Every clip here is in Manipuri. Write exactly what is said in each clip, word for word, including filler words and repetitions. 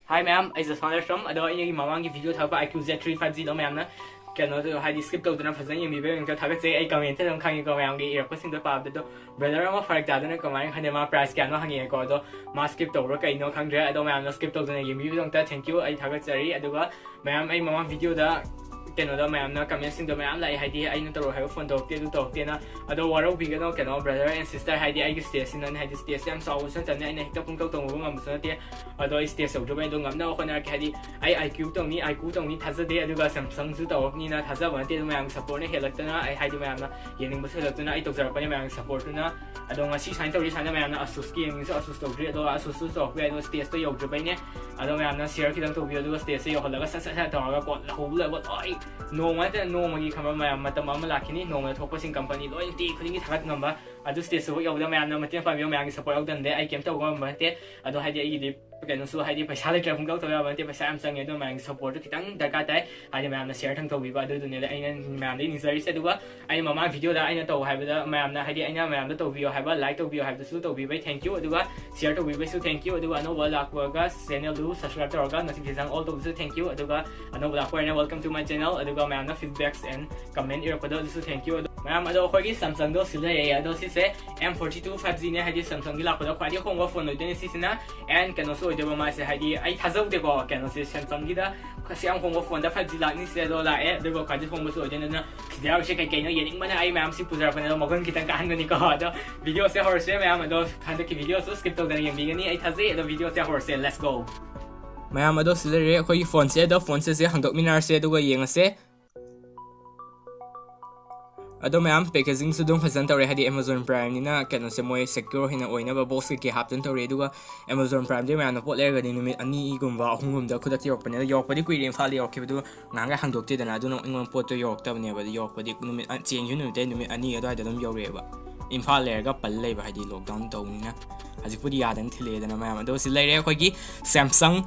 Hi ꯃꯌꯥꯝ, ꯑꯩ ꯖꯁꯋꯥꯟ ꯂꯩꯁ꯭ꯔꯝ꯫ ꯑꯗꯣ ꯑꯩꯒꯤ ꯃꯃꯥꯡꯒꯤ video ꯊꯥꯒꯠꯄ I Q Z three five G ꯗꯣ ꯃꯌꯥꯝꯅ ꯀꯩꯅꯣꯗꯣ ꯍꯥꯏꯗꯤ skip ꯇꯧꯗꯅ ꯐꯖꯅ ꯌꯦꯡꯕꯤꯕꯒꯤꯗꯃꯛꯇ ꯊꯥꯒꯠꯆꯩ꯫ ꯑꯩ comment ꯑꯗꯨꯝ ꯈꯪꯉꯤꯀꯣ ꯃꯌꯥꯝꯒꯤ ꯏꯔꯛꯄꯁꯤꯡꯗꯣ ꯄꯥꯕꯗ꯫ ꯑꯗꯣ brother ꯑꯃ ꯐꯔꯛ ꯇꯥꯗꯅ ꯀꯃꯥꯏꯅ ꯈꯪꯗꯦ, ꯃꯥ price ꯀꯌꯥꯅꯣ ꯍꯪꯉꯛꯑꯦꯀꯣ꯫ ꯑꯗꯣ ꯃꯥ skip ꯇꯧꯕ꯭ꯔꯥ ꯀꯩꯅꯣ ꯈꯪꯗ꯭ꯔꯦ꯫ ꯑꯗꯣ ꯃꯌꯥꯝꯅ skip ꯇꯧꯗꯅ ꯌꯦꯡꯕꯤꯕꯒꯤꯗꯃꯛꯇ thank you, ꯑꯩ ꯊꯥꯒꯠꯆꯔꯤ꯫ ꯑꯗꯨꯒ ꯃꯌꯥꯝ, ꯑꯩ ꯃꯃꯥꯡ video ꯗ ꯀꯩꯅꯣꯗ ꯃꯌꯥꯝꯅ comment ꯁꯤꯡꯗꯣ ꯃꯌꯥꯝ ꯂꯥꯛꯑꯦ, ꯍꯥꯏꯗꯤ ꯑꯩꯅ ꯇꯧꯔꯣ ꯍꯥꯏꯕ phone ꯇꯧꯔꯛꯇꯦ, ꯑꯗꯨ ꯇꯧꯔꯛꯇꯦꯅ꯫ ꯑꯗꯣ ꯋꯥꯔꯧꯕꯤꯒꯅꯣ ꯀꯩꯅꯣ brother and sister, ꯍꯥꯏꯗꯤ ꯑꯩꯒꯤ stage ꯁꯤꯅꯅꯦ, ꯍꯥꯏꯗꯤ stage ꯁꯦ ꯌꯥꯝ ꯆꯥꯎꯕꯁꯨ ꯅꯠꯇꯕꯅꯤꯅ ꯑꯩꯅ ꯍꯦꯛꯇ ꯄꯨꯡꯇꯧ ꯇꯧꯕ ꯉꯝꯕꯁꯨ ꯅꯠꯇꯦ꯫ ꯑꯗꯣ ꯑꯩ stage ꯌꯧꯗ꯭ꯔꯤꯕꯩ ꯑꯗꯣ ꯉꯝꯅꯕ ꯍꯣꯠꯅꯔꯛꯀꯦ꯫ ꯍꯥꯏꯗꯤ ꯑꯩ I Q ꯇꯧꯅꯤ, I Q ꯇꯧꯅꯤ ꯊꯥꯖꯗꯦ, ꯑꯗꯨꯒ Samsung ꯁꯨ ꯇꯧꯔꯛꯅꯤꯅ ꯊꯥꯖꯕ ꯅꯠꯇꯦ꯫ ꯑꯗꯨ ꯃꯌꯥꯝꯒꯤ support ꯅ ꯍꯦꯜꯂꯛꯇꯅ ꯑꯩ, ꯍꯥꯏꯗꯤ ꯃꯌꯥꯝꯅ ꯌꯦꯡꯅꯤꯡꯕꯁꯨ ꯍꯦꯜꯂꯛꯇꯅ ꯑꯩ ꯇꯧꯖꯔꯛꯄꯅꯦ ꯃꯌꯥꯝꯒꯤ support ꯇꯨꯅ꯫ ꯑꯗꯣ ꯉꯁꯤ ꯁꯨꯃꯥꯏꯅ ꯇꯧꯔꯤ, ꯁꯨꯃꯥꯏꯅ ꯃꯌꯥꯝꯅ Asus ꯀꯤ ꯌꯦꯡꯅꯤꯡꯁꯨ Asus ꯇꯧꯗ꯭ꯔꯤ, ꯑꯗꯣ Asus ꯁꯨ ꯇꯧꯔꯛꯄ ꯌꯥꯏ꯫ ꯑꯗꯣ stage ꯇꯣ ꯌꯧꯗ꯭ꯔꯤꯕꯩꯅꯦ꯫ ꯑꯗꯣ ꯃꯌꯥꯝꯅ share ꯈꯤꯇꯪ ꯇꯧꯕꯤꯌꯣ, ꯑꯗꯨꯒ stage ꯁꯦ ꯌꯧꯍꯜꯂꯒ ꯁꯠ ꯁꯠ ꯁꯠ ꯇꯧꯔꯒ ꯀꯣ ꯂꯧꯍꯧꯕ ꯂꯣꯏꯕ ꯂꯣꯏ ꯅꯣꯡꯃ ꯅꯠꯇꯅ ꯅꯣꯡꯃꯒꯤ ꯈꯪꯕ ꯃꯌꯥꯝ ꯃꯇꯝ ꯑꯃ ꯂꯥꯛꯈꯤꯅꯤ꯫ ꯅꯣꯡꯃꯗ ꯊꯣꯛꯄꯁꯤꯡ company ꯂꯣꯏ ꯅꯨꯡꯇꯤ ꯈꯨꯗꯤꯡꯒꯤ ꯊꯥꯒꯠ ꯉꯝꯕ꯫ ꯑꯗꯨ stage ꯇꯨꯐꯥꯎ ꯌꯧꯕꯗ ꯃꯌꯥꯝꯅ ꯃꯇꯦꯡ ꯄꯥꯡꯕꯤꯌꯣ, ꯃꯌꯥꯝꯒꯤ support ꯌꯥꯎꯗꯅꯗꯤ ꯑꯩ ꯀꯩꯝ ꯇꯧꯕ ꯉꯝꯕ ꯅꯠꯇꯦ꯫ ꯑꯗꯣ ꯍꯥꯏꯗꯤ ꯑꯩꯒꯤꯗꯤ ꯀꯩꯅꯣꯁꯨ ꯍꯥꯏꯗꯤ ꯄꯩꯁꯥ ꯂꯩꯇ꯭ꯔꯒ ꯄꯨꯡꯇꯧ ꯇꯧ ꯌꯥꯕ ꯅꯠꯇꯦ, ꯄꯩꯁꯥ ꯌꯥꯝ ꯆꯪꯉꯦ꯫ ꯑꯗꯣ ꯃꯌꯥꯝꯒꯤ support ꯇꯨ ꯈꯤꯇꯪ ꯗꯔꯀꯥꯔ ꯇꯥꯏ, ꯍꯥꯏꯗꯤ ꯃꯌꯥꯝꯅ share ꯊꯪ ꯇꯧꯕꯤꯕ꯫ ꯑꯗꯨꯗꯨꯅꯦ ꯑꯩꯅ ꯃꯌꯥꯝꯗꯒꯤ ꯅꯤꯖꯔꯤꯁꯦ꯫ ꯑꯗꯨꯒ ꯑꯩꯅ ꯃꯃꯥꯡ video ꯗ ꯑꯩꯅ ꯇꯧ ꯍꯥꯏꯕꯗ ꯃꯌꯥꯝꯅ ꯍꯥꯏꯗꯤ ꯑꯩꯅ ꯃꯌꯥꯝꯗ ꯇꯧꯕꯤꯌꯣ ꯍꯥꯏꯕ, like ꯇꯧꯕꯤꯌꯣ ꯍꯥꯏꯕꯗꯨꯁꯨ ꯇꯧꯕꯤꯕꯩ thank you, ꯑꯗꯨꯒ share ꯇꯧꯕꯤꯕꯩꯁꯨ thank you, ꯑꯗꯨꯒ ꯑꯅꯧꯕ ꯂꯥꯛꯄꯒ channel ꯗꯨ subscribe ꯇꯧꯔꯒ notification all ꯇꯧꯕꯁꯨ thank you, ꯑꯗꯨꯒ ꯑꯅꯧꯕ ꯂꯥꯛꯄ ꯑꯣꯏꯔꯅ welcome to my channel, ꯑꯗꯨꯒ ꯃꯌꯥꯝꯅ feedbacks and comment ꯏꯔꯛꯄꯗꯣ ꯑꯗꯨꯁꯨ thank you꯫ ꯑꯗꯣ ꯃꯌꯥꯝ, ꯑꯗꯣ ꯑꯩꯈꯣꯏꯒꯤ Samsung ꯗꯣ ꯁꯤ ꯂꯩꯔꯦ꯫ ꯑꯗꯣ ꯁꯤꯁꯦ M forty two five G ꯅꯦ, ꯍꯥꯏꯗꯤ Samsung ꯒꯤ ꯂꯥꯛꯄꯗ ꯈ꯭ꯋꯥꯏꯗꯒꯤ ꯍꯣꯡꯕ phone ꯑꯣꯏꯗꯣꯏꯅꯦ ꯁꯤꯁꯤꯅ꯫ And ꯀꯩꯅꯣꯁꯨ ꯑꯣꯏꯗꯣꯏꯕ ꯃꯥꯁꯦ, ꯍꯥꯏꯗꯤ ꯑꯩ ꯊꯥꯖꯧꯗꯦꯀꯣ ꯀꯩꯅꯣꯁꯦ Samsung ꯒꯤꯗ ꯑꯁꯤ ꯌꯥꯝ ꯍꯣꯡꯕ phone ꯗ five G ꯂꯥꯛꯅꯤ ꯁꯤꯗ, ꯑꯗꯣ ꯂꯥꯛꯑꯦ꯫ ꯑꯗꯨꯒ ꯈ꯭ꯋꯥꯏꯗꯒꯤ ꯍꯣꯡꯕꯁꯨ ꯑꯣꯏꯗꯣꯏꯅꯦ꯫ ꯑꯗꯨꯅ ꯁꯤꯗ ꯌꯥꯎꯔꯤꯁꯦ ꯀꯩ ꯀꯩꯅꯣ ꯌꯦꯡꯅꯤꯡꯕꯅ ꯑꯩ ꯃꯌꯥꯝꯁꯤ ꯄꯨꯖꯔꯛꯄꯅꯦ꯫ ꯑꯗꯣ ꯃꯒꯨꯟ ꯈꯤꯇꯪ ꯀꯥꯍꯟꯕꯅꯤꯀꯣ꯫ ꯑꯗꯣ video ꯁꯦ ꯍꯧꯔꯁꯦ ꯃꯌꯥꯝ꯫ ꯑꯗꯣ ꯍꯟꯗꯛꯀꯤ video ꯁꯨ skip ꯇꯧꯗꯅ ꯌꯦꯡꯕꯤꯒꯅꯤ ꯑꯩ ꯊꯥꯖꯩ꯫ ꯑꯗꯣ video ꯁꯦ ꯍꯧꯔꯁꯦ, let's go꯫ ꯃꯌꯥꯝ, ꯑꯗꯣ ꯁꯤ ꯂꯩꯔꯦ ꯑꯩꯈꯣꯏꯒꯤ phone ꯁꯦ꯫ ꯑꯗꯣ phone ꯁꯦ ꯁꯤ ꯍꯥꯡꯗꯣꯛꯃꯤꯟꯅꯔꯁꯦ ꯑꯗꯨꯒ ꯌꯦꯡꯉꯁꯦ꯫ ꯑꯗꯣ ꯃꯌꯥꯝ, packaging ꯁꯨ ꯑꯗꯨꯝ ꯐꯖꯅ ꯇꯧꯔꯦ, ꯍꯥꯏꯗꯤ Amazon Prime ꯅꯤꯅ ꯀꯩꯅꯣꯁꯦ ꯃꯣꯏ secure ꯍꯦꯟꯅ ꯑꯣꯏꯅꯕ box ꯀꯩꯀꯩ ꯍꯥꯞꯇꯅ ꯇꯧꯔꯦ꯫ ꯑꯗꯨꯒ Amazon Prime ꯗꯤ ꯃꯌꯥꯝꯅ ꯄꯣꯠ ꯂꯩꯔꯒꯗꯤ ꯅꯨꯃꯤꯠ ꯑꯅꯤꯒꯨꯝꯕ ꯑꯍꯨꯝꯒꯨꯝꯕꯗ ꯈꯨꯗꯛꯇ ꯌꯧꯔꯛꯄꯅꯦ꯫ ꯑꯗꯣ ꯌꯧꯔꯛꯄꯗꯤ ꯀꯨꯏꯔꯦ ꯏꯝꯐꯥꯜꯗ ꯌꯧꯔꯛꯈꯤꯕꯗꯨ, ꯉꯥꯏꯍꯥꯛ ꯍꯥꯡꯗꯣꯛꯇꯦꯗꯅ, ꯑꯗꯨꯅ ꯑꯩꯉꯣꯟꯗ ꯄꯣꯠꯇꯣ ꯌꯧꯔꯛꯇꯕꯅꯦꯕ꯫ ꯑꯗꯨ ꯌꯧꯔꯛꯄꯗꯤ ꯅꯨꯃꯤꯠ ꯑ-, ꯆꯦꯟꯈꯤꯕ ꯅꯨꯃꯤꯠꯇꯩ ꯅꯨꯃꯤꯠ ꯑꯅꯤ ꯑꯗꯨꯋꯥꯏꯗ ꯑꯗꯨꯝ ꯌꯧꯔꯛꯑꯦꯕ꯫ ꯏꯝꯐꯥꯜ ꯂꯩꯔꯒ ꯄꯜ ꯂꯩꯕ, ꯍꯥꯏꯗꯤ lockdown ꯇꯧꯕꯅꯤꯅ꯫ ꯍꯧꯖꯤꯛꯄꯨꯗꯤ ꯌꯥꯗꯅ ꯊꯤꯜꯂꯛꯑꯦꯗꯅ ꯃꯌꯥꯝ꯫ ꯑꯗꯣ ꯁꯤ ꯂꯩꯔꯦ ꯑꯩꯈꯣꯏꯒꯤ Samsung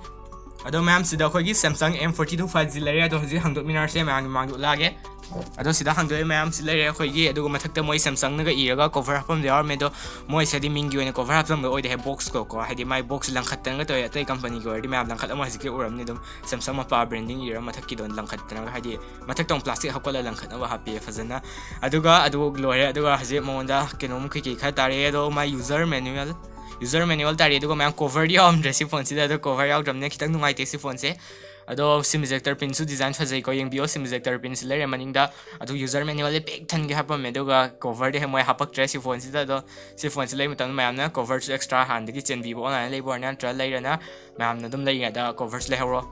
ꯑꯗꯣ ꯃꯌꯥꯝ, ꯁꯤꯗ ꯑꯩꯈꯣꯏꯒꯤ Samsung M forty two five G ꯂꯩꯔꯦ꯫ ꯑꯗꯣ ꯍꯧꯖꯤꯛ ꯍꯥꯡꯗꯣꯛꯃꯤꯟꯅꯔꯁꯦ, ꯃꯌꯥꯝꯒꯤ ꯃꯥꯡꯗ ꯎꯠꯂꯛꯑꯒꯦ꯫ ꯑꯗꯣ ꯁꯤꯗ ꯍꯥꯡꯗꯣꯛꯑꯦ ꯃꯌꯥꯝ, ꯁꯤ ꯂꯩꯔꯦ ꯑꯩꯈꯣꯏꯒꯤ꯫ ꯑꯗꯨꯒ ꯃꯊꯛꯇ ꯃꯣꯏ Samsungꯅꯒ ꯏꯔꯒ cover ꯍꯥꯞꯐꯝꯗ ꯌꯥꯎꯔꯝꯃꯦ꯫ ꯑꯗꯣ ꯃꯣꯏꯁꯤꯗꯤ ꯃꯤꯡꯒꯤ ꯑꯣꯏꯅ cover ꯍꯥꯞꯆꯟꯕ ꯑꯣꯏꯗꯦ, ꯍꯥꯏ boxꯀꯣ, ꯍꯥꯏꯗꯤ ꯃꯥꯏ box ꯂꯪꯈꯠꯇꯅꯒ ꯇꯧꯋꯦ꯫ ꯑꯇꯩ companyꯒꯤ ꯑꯣꯏꯔꯗꯤ ꯃꯌꯥꯝ ꯂꯪꯈꯠꯂꯝꯃꯣꯏ, ꯍꯧꯖꯤꯛꯀꯤ ꯎꯔꯝꯅꯤ ꯑꯗꯨꯝ Samsung ꯃꯄꯥ branding ꯏꯔ ꯃꯊꯛꯀꯤꯗꯣ ꯂꯪꯈꯠꯇꯅꯒ, ꯍꯥꯏꯗꯤ ꯃꯊꯛꯇ ꯑꯃꯨꯛ plastic ꯍꯥꯞꯀꯠꯂ ꯂꯪꯈꯠꯅꯕ ꯍꯥꯞꯄꯤꯌꯦ ꯐꯖꯅ꯫ ꯑꯗꯨꯒ ꯑꯗꯨ ꯂꯣꯏꯔꯦ꯫ ꯑꯗꯨꯒ ꯍꯧꯖꯤꯛ ꯃꯉꯣꯟꯗ ꯀꯩꯅꯣꯝ ꯀꯩꯀꯩ ꯈꯔ ꯇꯥꯔꯛꯑꯦ꯫ ꯑꯗꯣ ꯃꯥꯏ user manual, user manual ꯇꯥꯔꯛꯑꯦ꯫ ꯑꯗꯨꯒ ꯃꯌꯥꯝ coverꯗꯤ ꯌꯥꯎꯔꯝꯗ꯭ꯔꯦ ꯁꯤ phoneꯁꯤꯗ꯫ ꯑꯗꯣ cover ꯌꯥꯎꯗ꯭ꯔꯕꯅꯤꯅ ꯈꯤꯇꯪ ꯅꯨꯡꯉꯥꯏꯇꯦ ꯁꯤ phoneꯁꯦ꯫ ꯑꯗꯣ sim ejector pinꯁꯨ design ꯐꯖꯩꯀꯣ, ꯌꯦꯡꯕꯤꯌꯣ, sim ejector pinꯁꯤ ꯂꯩꯔꯦ ꯃꯅꯤꯡꯗ꯫ ꯑꯗꯨ user manualꯗꯤ ꯄꯤꯛ ꯊꯟꯒꯦ ꯍꯥꯞꯄꯝꯃꯦ, ꯑꯗꯨꯒ coverꯗꯤ ꯃꯣꯏ ꯍꯥꯞꯄꯛꯇ꯭ꯔꯦ ꯁꯤ phoneꯁꯤꯗ꯫ ꯑꯗꯣ ꯁꯤ phoneꯁꯤ ꯂꯩꯕ ꯃꯇꯝꯗ ꯃꯌꯥꯝꯅ coverꯁꯨ extra ꯍꯥꯟꯅꯗꯒꯤ ꯆꯦꯟꯕꯤꯕ, online ꯂꯩꯕ ꯑꯣꯏꯔꯅ ꯅꯠꯇ꯭ꯔꯒ ꯂꯩꯔꯅ ꯃꯌꯥꯝꯅ ꯑꯗꯨꯝ ꯂꯩꯔꯤꯉꯩꯗ coverꯁꯤ ꯂꯩꯍꯧꯔꯣ꯫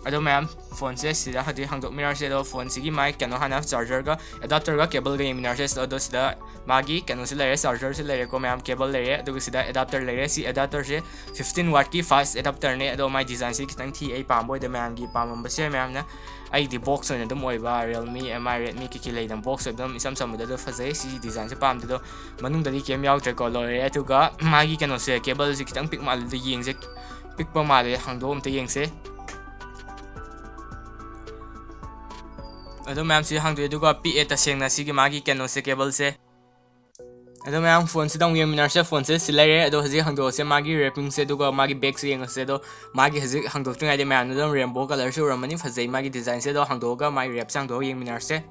ꯑꯗꯣ ꯃꯌꯥꯝ, phoneꯁꯦ ꯁꯤꯗ ꯍꯧꯖꯤꯛ ꯍꯥꯡꯗꯣꯛꯃꯤꯟꯅꯔꯁꯦ꯫ ꯑꯗꯣ phoneꯁꯤꯒꯤ ꯃꯥꯏ ꯀꯩꯅꯣ ꯍꯥꯟꯅ chargerꯒ adapterꯒ cableꯒ ꯌꯦꯡꯃꯤꯟꯅꯔꯁꯦ꯫ ꯑꯗꯣ ꯁꯤꯗ ꯃꯥꯒꯤ ꯀꯩꯅꯣꯁꯤ ꯂꯩꯔꯦ, chargerꯁꯤ ꯂꯩꯔꯦꯀꯣ ꯃꯌꯥꯝ, cable ꯂꯩꯔꯦ, ꯑꯗꯨꯒ ꯁꯤꯗ adapter ꯂꯩꯔꯦ꯫ ꯁꯤ adapterꯁꯦ fifteen wattꯀꯤ fast adapterꯅꯦ꯫ ꯑꯗꯣ ꯃꯥꯏ designꯁꯤ ꯈꯤꯇꯪ ꯊꯤ, ꯑꯩ ꯄꯥꯝꯕ ꯑꯣꯏꯗꯦ, ꯃꯌꯥꯝꯒꯤ ꯄꯥꯝꯃꯝꯕꯁꯨ ꯌꯥꯏ꯫ ꯃꯌꯥꯝꯅ ꯑꯩꯗꯤ box ꯑꯣꯏꯅ ꯑꯗꯨꯝ ꯑꯣꯏꯕ, Realme, M I, Redmi ꯀꯩꯀꯩ ꯂꯩꯗꯅ box ꯑꯣꯏꯕ ꯑꯗꯨꯝ ꯏꯆꯝ ꯆꯝꯕꯗ ꯑꯗꯨ ꯐꯖꯩ꯫ ꯁꯤꯒꯤ designꯁꯦ ꯄꯥꯝꯗꯦ꯫ ꯑꯗꯣ ꯃꯅꯨꯡꯗꯗꯤ ꯀꯩꯝ ꯌꯥꯎꯗ꯭ꯔꯦꯀꯣ, ꯂꯣꯏꯔꯦ꯫ ꯑꯗꯨꯒ ꯃꯥꯒꯤ ꯀꯩꯅꯣꯁꯦ, cableꯁꯦ ꯈꯤꯇꯪ ꯄꯤꯛ ꯃꯥꯜꯂꯦ, ꯑꯗꯨ ꯌꯦꯡꯁꯦ, ꯄꯤꯛꯄ ꯃꯥꯜꯂꯦ, ꯍꯥꯡꯗꯣꯛꯑ ꯑꯝꯇ ꯌꯦꯡꯁꯦ꯫ ꯑꯗꯣ ꯃꯌꯥꯝꯁꯤ ꯍꯥꯡꯗꯣꯛꯑꯦ, ꯑꯗꯨꯒ ꯄꯤꯛꯑꯦ ꯇꯁꯦꯡꯅ ꯁꯤꯒꯤ ꯃꯥꯒꯤ ꯀꯩꯅꯣꯁꯦ, cableꯁꯦ꯫ ꯑꯗꯣ ꯃꯌꯥꯝ, phoneꯁꯤꯗ ꯑꯃꯨꯛ ꯌꯦꯡꯃꯤꯟꯅꯔꯁꯦ꯫ Phoneꯁꯦ ꯁꯤ ꯂꯩꯔꯦ꯫ ꯑꯗꯣ ꯍꯧꯖꯤꯛ ꯍꯥꯡꯗꯣꯛꯑꯁꯦ ꯃꯥꯒꯤ wrappingꯁꯦ, ꯑꯗꯨꯒ ꯃꯥꯒꯤ bagꯁꯦ ꯌꯦꯡꯉꯁꯦ꯫ ꯑꯗꯣ ꯃꯥꯒꯤ ꯍꯧꯖꯤꯛ ꯍꯥꯡꯗꯣꯛꯇ꯭ꯔꯤꯉꯩꯗ ꯃꯌꯥꯝꯅ ꯑꯗꯨꯝ rainbow colourꯁꯨ ꯎꯔꯝꯃꯅꯤ, ꯐꯖꯩ ꯃꯥꯒꯤ designꯁꯦ꯫ ꯑꯗꯣ ꯍꯥꯡꯗꯣꯛꯑꯒ ꯃꯥꯒꯤ wrapꯁꯦ ꯍꯥꯡꯗꯣꯛꯑꯒ ꯌꯦꯡꯃꯤꯟꯅꯔꯁꯦ꯫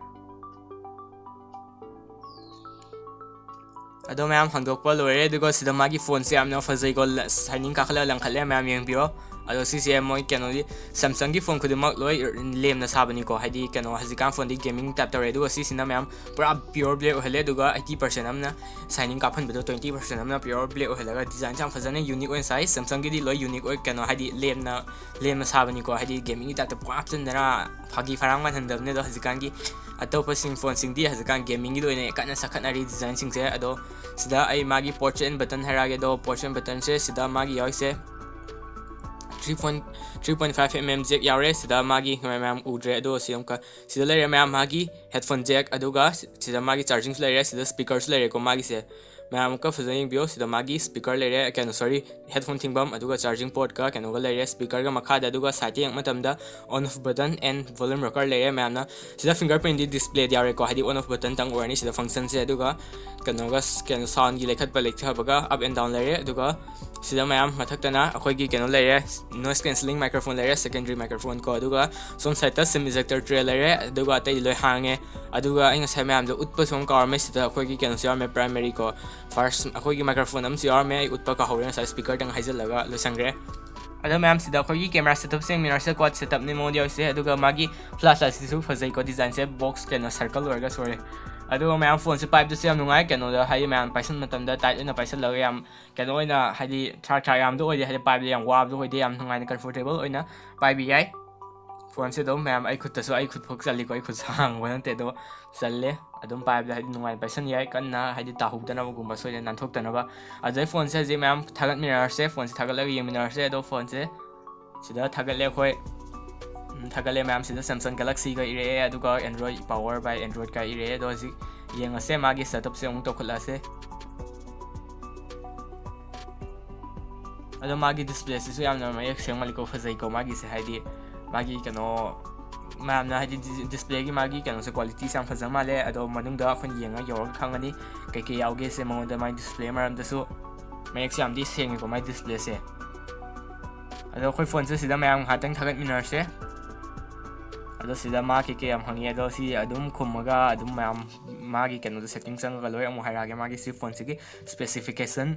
ꯑꯗꯣ ꯃꯌꯥꯝ, ꯍꯥꯡꯗꯣꯛꯄ ꯂꯣꯏꯔꯦ꯫ ꯑꯗꯨꯒ ꯁꯤꯗ ꯃꯥꯒꯤ phoneꯁꯦ ꯌꯥꯝꯅ ꯐꯖꯩꯀꯣ, ꯁꯥꯏꯅꯤꯡ ꯀꯥꯈꯠꯂꯒ ꯂꯪꯈꯠꯂꯦ, ꯃꯌꯥꯝ ꯌꯦꯡꯕꯤꯔꯣ꯫ ꯑꯗꯣ ꯁꯤꯁꯦ ꯃꯣꯏ ꯀꯩꯅꯣꯒꯤ, Samsungꯒꯤ phone ꯈꯨꯗꯤꯡꯃꯛ ꯂꯣꯏ ꯂꯦꯝꯅ ꯁꯥꯕꯅꯤꯀꯣ, ꯍꯥꯏꯗꯤ ꯀꯩꯅꯣ, ꯍꯧꯖꯤꯛꯀꯥꯟ phoneꯗꯤ gaming type ꯇꯧꯔꯦ꯫ ꯑꯗꯨꯒ ꯁꯤꯁꯤꯅ ꯃꯌꯥꯝ ꯄꯨꯔꯥ pure black ꯑꯣꯏꯍꯜꯂꯦ꯫ ꯑꯗꯨꯒ eighty percent ꯑꯃꯅ shining ꯀꯥꯞꯍꯟꯕꯗꯣ, twenty percent ꯑꯃꯅ pure black ꯑꯣꯏꯍꯜꯂꯒ designꯁꯦ ꯌꯥꯝ ꯐꯖꯅ unique ꯑꯣꯏꯅ ꯁꯥꯏ꯫ Samsungꯒꯤꯗꯤ ꯂꯣꯏ unique ꯑꯣꯏ, ꯀꯩꯅꯣ, ꯍꯥꯏꯗꯤ ꯂꯦꯝꯅ, ꯂꯦꯝꯅ ꯁꯥꯕꯅꯤꯀꯣ, ꯍꯥꯏꯗꯤ gamingꯒꯤ typeꯇ ꯄꯨꯡꯍꯥꯞ ꯍꯥꯞꯆꯤꯟꯗꯅ ꯐꯥꯒꯤ ꯐꯔꯥꯡ ꯃꯥꯟꯍꯟꯗꯕꯅꯦ꯫ ꯑꯗꯣ ꯍꯧꯖꯤꯛꯀꯥꯟꯒꯤ ꯑꯇꯣꯞꯄꯁꯤꯡ, phoneꯁꯤꯡꯗꯤ ꯍꯧꯖꯤꯛꯀꯥꯟ gamingꯒꯤꯗ ꯑꯣꯏꯅ ꯀꯟꯅ ꯁꯛꯈꯠꯅꯔꯤ designꯁꯤꯡꯁꯦ꯫ ꯑꯗꯣ ꯁꯤꯗ ꯑꯩ ꯃꯥꯒꯤ ports and button ꯍꯥꯏꯔꯛꯑꯒꯦ꯫ ꯑꯗꯣ ports and buttonꯁꯦ ꯁꯤꯗ ꯃꯥꯒꯤ ꯌꯥꯎꯔꯤꯁꯦ three point, three point five mm jack ꯌꯥꯎꯔꯦ꯫ ꯁꯤꯗ ꯃꯥꯒꯤ ꯃꯌꯥꯝ ꯎꯗ꯭ꯔꯦ꯫ ꯑꯗꯣ ꯁꯤ ꯑꯃꯨꯛꯀ, ꯁꯤꯗ ꯂꯩꯔꯦ ꯃꯌꯥꯝ ꯃꯥꯒꯤ headphone jack, ꯑꯗꯨꯒ ꯁꯤꯗ ꯃꯥꯒꯤ chargingꯁꯨ ꯂꯩꯔꯦ, ꯁꯤꯗ speakerꯁꯨ ꯂꯩꯔꯦꯀꯣ ꯃꯥꯒꯤꯁꯦ꯫ ꯃꯌꯥꯝ ꯑꯃꯨꯛꯀ ꯐꯖꯅ ꯌꯦꯡꯕꯤꯌꯣ꯫ ꯁꯤꯗ ꯃꯥꯒꯤ speaker ꯂꯩꯔꯦ, ꯀꯩꯅꯣ, sorry, headphone ꯊꯤꯡꯐꯝ, ꯑꯗꯨꯒ charging portꯀ ꯀꯩꯅꯣꯒ ꯂꯩꯔꯦ꯫ Speakerꯒ ꯃꯈꯥꯗ, ꯑꯗꯨꯒ sideꯇ ꯌꯦꯡꯕ ꯃꯇꯝꯗ on off button and volume rocker ꯂꯩꯔꯦ꯫ ꯃꯌꯥꯝꯅ ꯁꯤꯗ fingerprintꯗꯤ displayꯗ ꯌꯥꯎꯔꯦꯀꯣ, ꯍꯥꯏꯗꯤ on off buttonꯇꯪ ꯑꯣꯏꯔꯅꯤ ꯁꯤꯗ functionꯁꯦ꯫ ꯑꯗꯨꯒ ꯀꯩꯅꯣꯒ, ꯀꯩꯅꯣ, soundꯒꯤ ꯂꯩꯈꯠꯄ ꯂꯩꯊꯕꯒ up and down ꯂꯩꯔꯦ꯫ ꯑꯗꯨꯒ ꯁꯤꯗ ꯃꯌꯥꯝ ꯃꯊꯛꯇꯅ ꯑꯩꯈꯣꯏꯒꯤ ꯀꯩꯅꯣ ꯂꯩꯔꯦ, noise cancelling microphone ꯂꯩꯔꯦ, secondary microphone ꯀꯣ꯫ ꯑꯗꯨꯒ ꯁꯣꯝ sideꯇ sim ejector tray ꯂꯩꯔꯦ꯫ ꯑꯗꯨꯒ ꯑꯇꯩꯗꯤ ꯂꯣꯏ ꯍꯥꯡꯉꯦ꯫ ꯑꯗꯨꯒ ꯑꯩ ꯉꯁꯥꯏ ꯃꯌꯥꯝꯗꯣ ꯎꯠꯄꯁꯨ ꯑꯃꯨꯛ ꯀꯥꯎꯔꯝꯃꯦ꯫ ꯁꯤꯗ ꯑꯩꯈꯣꯏꯒꯤ ꯀꯩꯅꯣꯁꯨ ꯌꯥꯎꯔꯝꯃꯦ, primary ꯀꯣ꯫ First ꯑꯩꯈꯣꯏꯒꯤ microphone ꯑꯃꯁꯨ ꯌꯥꯎꯔꯝꯃꯦ, ꯑꯩ ꯎꯠꯄ ꯀꯥꯎꯍꯧꯔꯦ, ꯉꯁꯥꯏ speakerꯗꯪ ꯍꯥꯏꯖꯤꯜꯂꯒ ꯂꯣꯏꯁꯟꯈ꯭ꯔꯦ꯫ ꯑꯗꯣ ꯃꯌꯥꯝ, ꯁꯤꯗ ꯑꯩꯈꯣꯏꯒꯤ camera setupꯁꯦ ꯌꯦꯡꯃꯤꯟꯅꯔꯁꯦ, quad setupꯅꯤ ꯃꯉꯣꯟꯗ ꯌꯥꯎꯔꯤꯁꯦ꯫ ꯑꯗꯨꯒ ꯃꯥꯒꯤ flashlightꯁꯤꯁꯨ ꯐꯖꯩꯀꯣ, designꯁꯦ box ꯀꯩꯅꯣ circle ꯑꯣꯏꯔꯒ, sorry꯫ ꯑꯗꯨꯒ ꯃꯌꯥꯝ, phoneꯁꯦ ꯄꯥꯏꯕꯗꯁꯨ ꯌꯥꯝ ꯅꯨꯡꯉꯥꯏ, ꯀꯩꯅꯣꯗ ꯍꯥꯏꯗꯤ ꯃꯌꯥꯝ ꯄꯥꯏꯁꯟꯕ ꯃꯇꯝꯗ tight ꯑꯣꯏꯅ ꯄꯥꯏꯁꯜꯂꯒ ꯌꯥꯝ ꯀꯩꯅꯣ ꯑꯣꯏꯅ, ꯍꯥꯏꯗꯤ ꯊ꯭ꯔꯥꯛ ꯊ꯭ꯔꯥꯛ ꯌꯥꯝꯗ ꯑꯣꯏꯗꯦ, ꯍꯥꯏꯗꯤ ꯄꯥꯏꯕꯗ ꯌꯥꯝ ꯋꯥꯕꯗꯣ ꯑꯣꯏꯗꯦ, ꯌꯥꯝ ꯅꯨꯡꯉꯥꯏꯅ comfortable ꯑꯣꯏꯅ ꯄꯥꯏꯕ ꯌꯥꯏ꯫ Phoneꯁꯦ ꯑꯗꯨꯝ ꯃꯌꯥꯝ, ꯑꯩ ꯈꯨꯠꯇꯁꯨ, ꯑꯩ ꯈꯨꯠ ꯐꯥꯎ ꯆꯜꯂꯤꯀꯣ, ꯑꯩ ꯈꯨꯠ ꯁꯥꯡꯕ ꯅꯠꯇꯦ, ꯑꯗꯣ ꯆꯜꯂꯦ꯫ ꯑꯗꯨꯝ ꯄꯥꯏꯕꯗ ꯍꯥꯏꯗꯤ ꯅꯨꯡꯉꯥꯏꯅ ꯄꯥꯏꯁꯟ ꯌꯥꯏ, ꯀꯟꯅ ꯍꯥꯏꯗꯤ ꯇꯥꯍꯧꯗꯅꯕꯒꯨꯝꯕ, ꯁꯣꯏꯗꯅ ꯅꯥꯟꯊꯣꯛꯇꯅꯕ꯫ ꯑꯗꯩ phoneꯁꯦ ꯍꯧꯖꯤꯛ ꯃꯌꯥꯝ ꯊꯥꯒꯠꯃꯤꯟꯅꯔꯁꯦ, phoneꯁꯦ ꯊꯥꯒꯠꯂꯒ ꯌꯦꯡꯃꯤꯟꯅꯔꯁꯦ꯫ ꯑꯗꯣ phoneꯁꯦ ꯁꯤꯗ ꯊꯥꯒꯠꯂꯦ ꯑꯩꯈꯣꯏ꯫ ꯎꯝ, ꯊꯥꯒꯠꯂꯦ ꯃꯌꯥꯝ, ꯁꯤꯗ Samsung Galaxyꯒ ꯏꯔꯛꯑꯦ, ꯑꯗꯨꯒ Android, power by Androidꯀ ꯏꯔꯛꯑꯦ꯫ ꯑꯗꯣ ꯍꯧꯖꯤꯛ ꯌꯦꯡꯉꯁꯦ, ꯃꯥꯒꯤ setupꯁꯦ ꯑꯃꯨꯛ ꯇꯧꯈꯠꯂꯛꯑꯁꯦ꯫ ꯑꯗꯣ ꯃꯥꯒꯤ displayꯁꯤꯁꯨ ꯌꯥꯝꯅ ꯃꯌꯦꯛ ꯁꯦꯡꯃꯜꯂꯤꯀꯣ, ꯐꯖꯩꯀꯣ ꯃꯥꯒꯤꯁꯦ, ꯍꯥꯏꯗꯤ ꯃꯥꯒꯤ ꯀꯩꯅꯣ, ꯃꯌꯥꯝꯅ ꯍꯥꯏꯗꯤ ꯗꯤ-, displayꯒꯤ ꯃꯥꯒꯤ ꯀꯩꯅꯣꯁꯦ, qualityꯁꯦ ꯌꯥꯝ ꯐꯖ ꯃꯥꯜꯂꯦ꯫ ꯑꯗꯣ ꯃꯅꯨꯡꯗ ꯑꯩꯈꯣꯏꯅ ꯌꯦꯡꯉ ꯌꯧꯔꯒ ꯈꯪꯉꯅꯤ ꯀꯩꯀꯩ ꯌꯥꯎꯒꯦꯁꯦ ꯃꯉꯣꯟꯗ, ꯃꯥꯒꯤ display ꯃꯔꯝꯗꯁꯨ ꯃꯌꯦꯛꯁꯦ ꯌꯥꯝꯗꯤ ꯁꯦꯡꯉꯦꯀꯣ ꯃꯥꯒꯤ displayꯁꯦ꯫ ꯑꯗꯣ ꯑꯩꯈꯣꯏ phoneꯁꯦ ꯁꯤꯗ ꯃꯌꯥꯝ ꯉꯥꯏꯍꯥꯛꯇꯪ ꯊꯥꯒꯠꯃꯤꯟꯅꯔꯁꯦ꯫ ꯑꯗꯣ ꯁꯤꯗ ꯃꯥ ꯀꯩꯀꯩ ꯌꯥꯝ ꯍꯪꯉꯤ, ꯑꯗꯣ ꯁꯤ ꯑꯗꯨꯝ ꯈꯨꯝꯃꯒ ꯑꯗꯨꯝ ꯃꯌꯥꯝ ꯃꯥꯒꯤ ꯀꯩꯅꯣꯗꯣ, setting ꯆꯪꯉꯒ ꯂꯣꯏ ꯑꯃꯨꯛ ꯍꯥꯏꯔꯛꯑꯒꯦ, ꯃꯥꯒꯤ ꯁꯤ phoneꯁꯤꯒꯤ specification꯫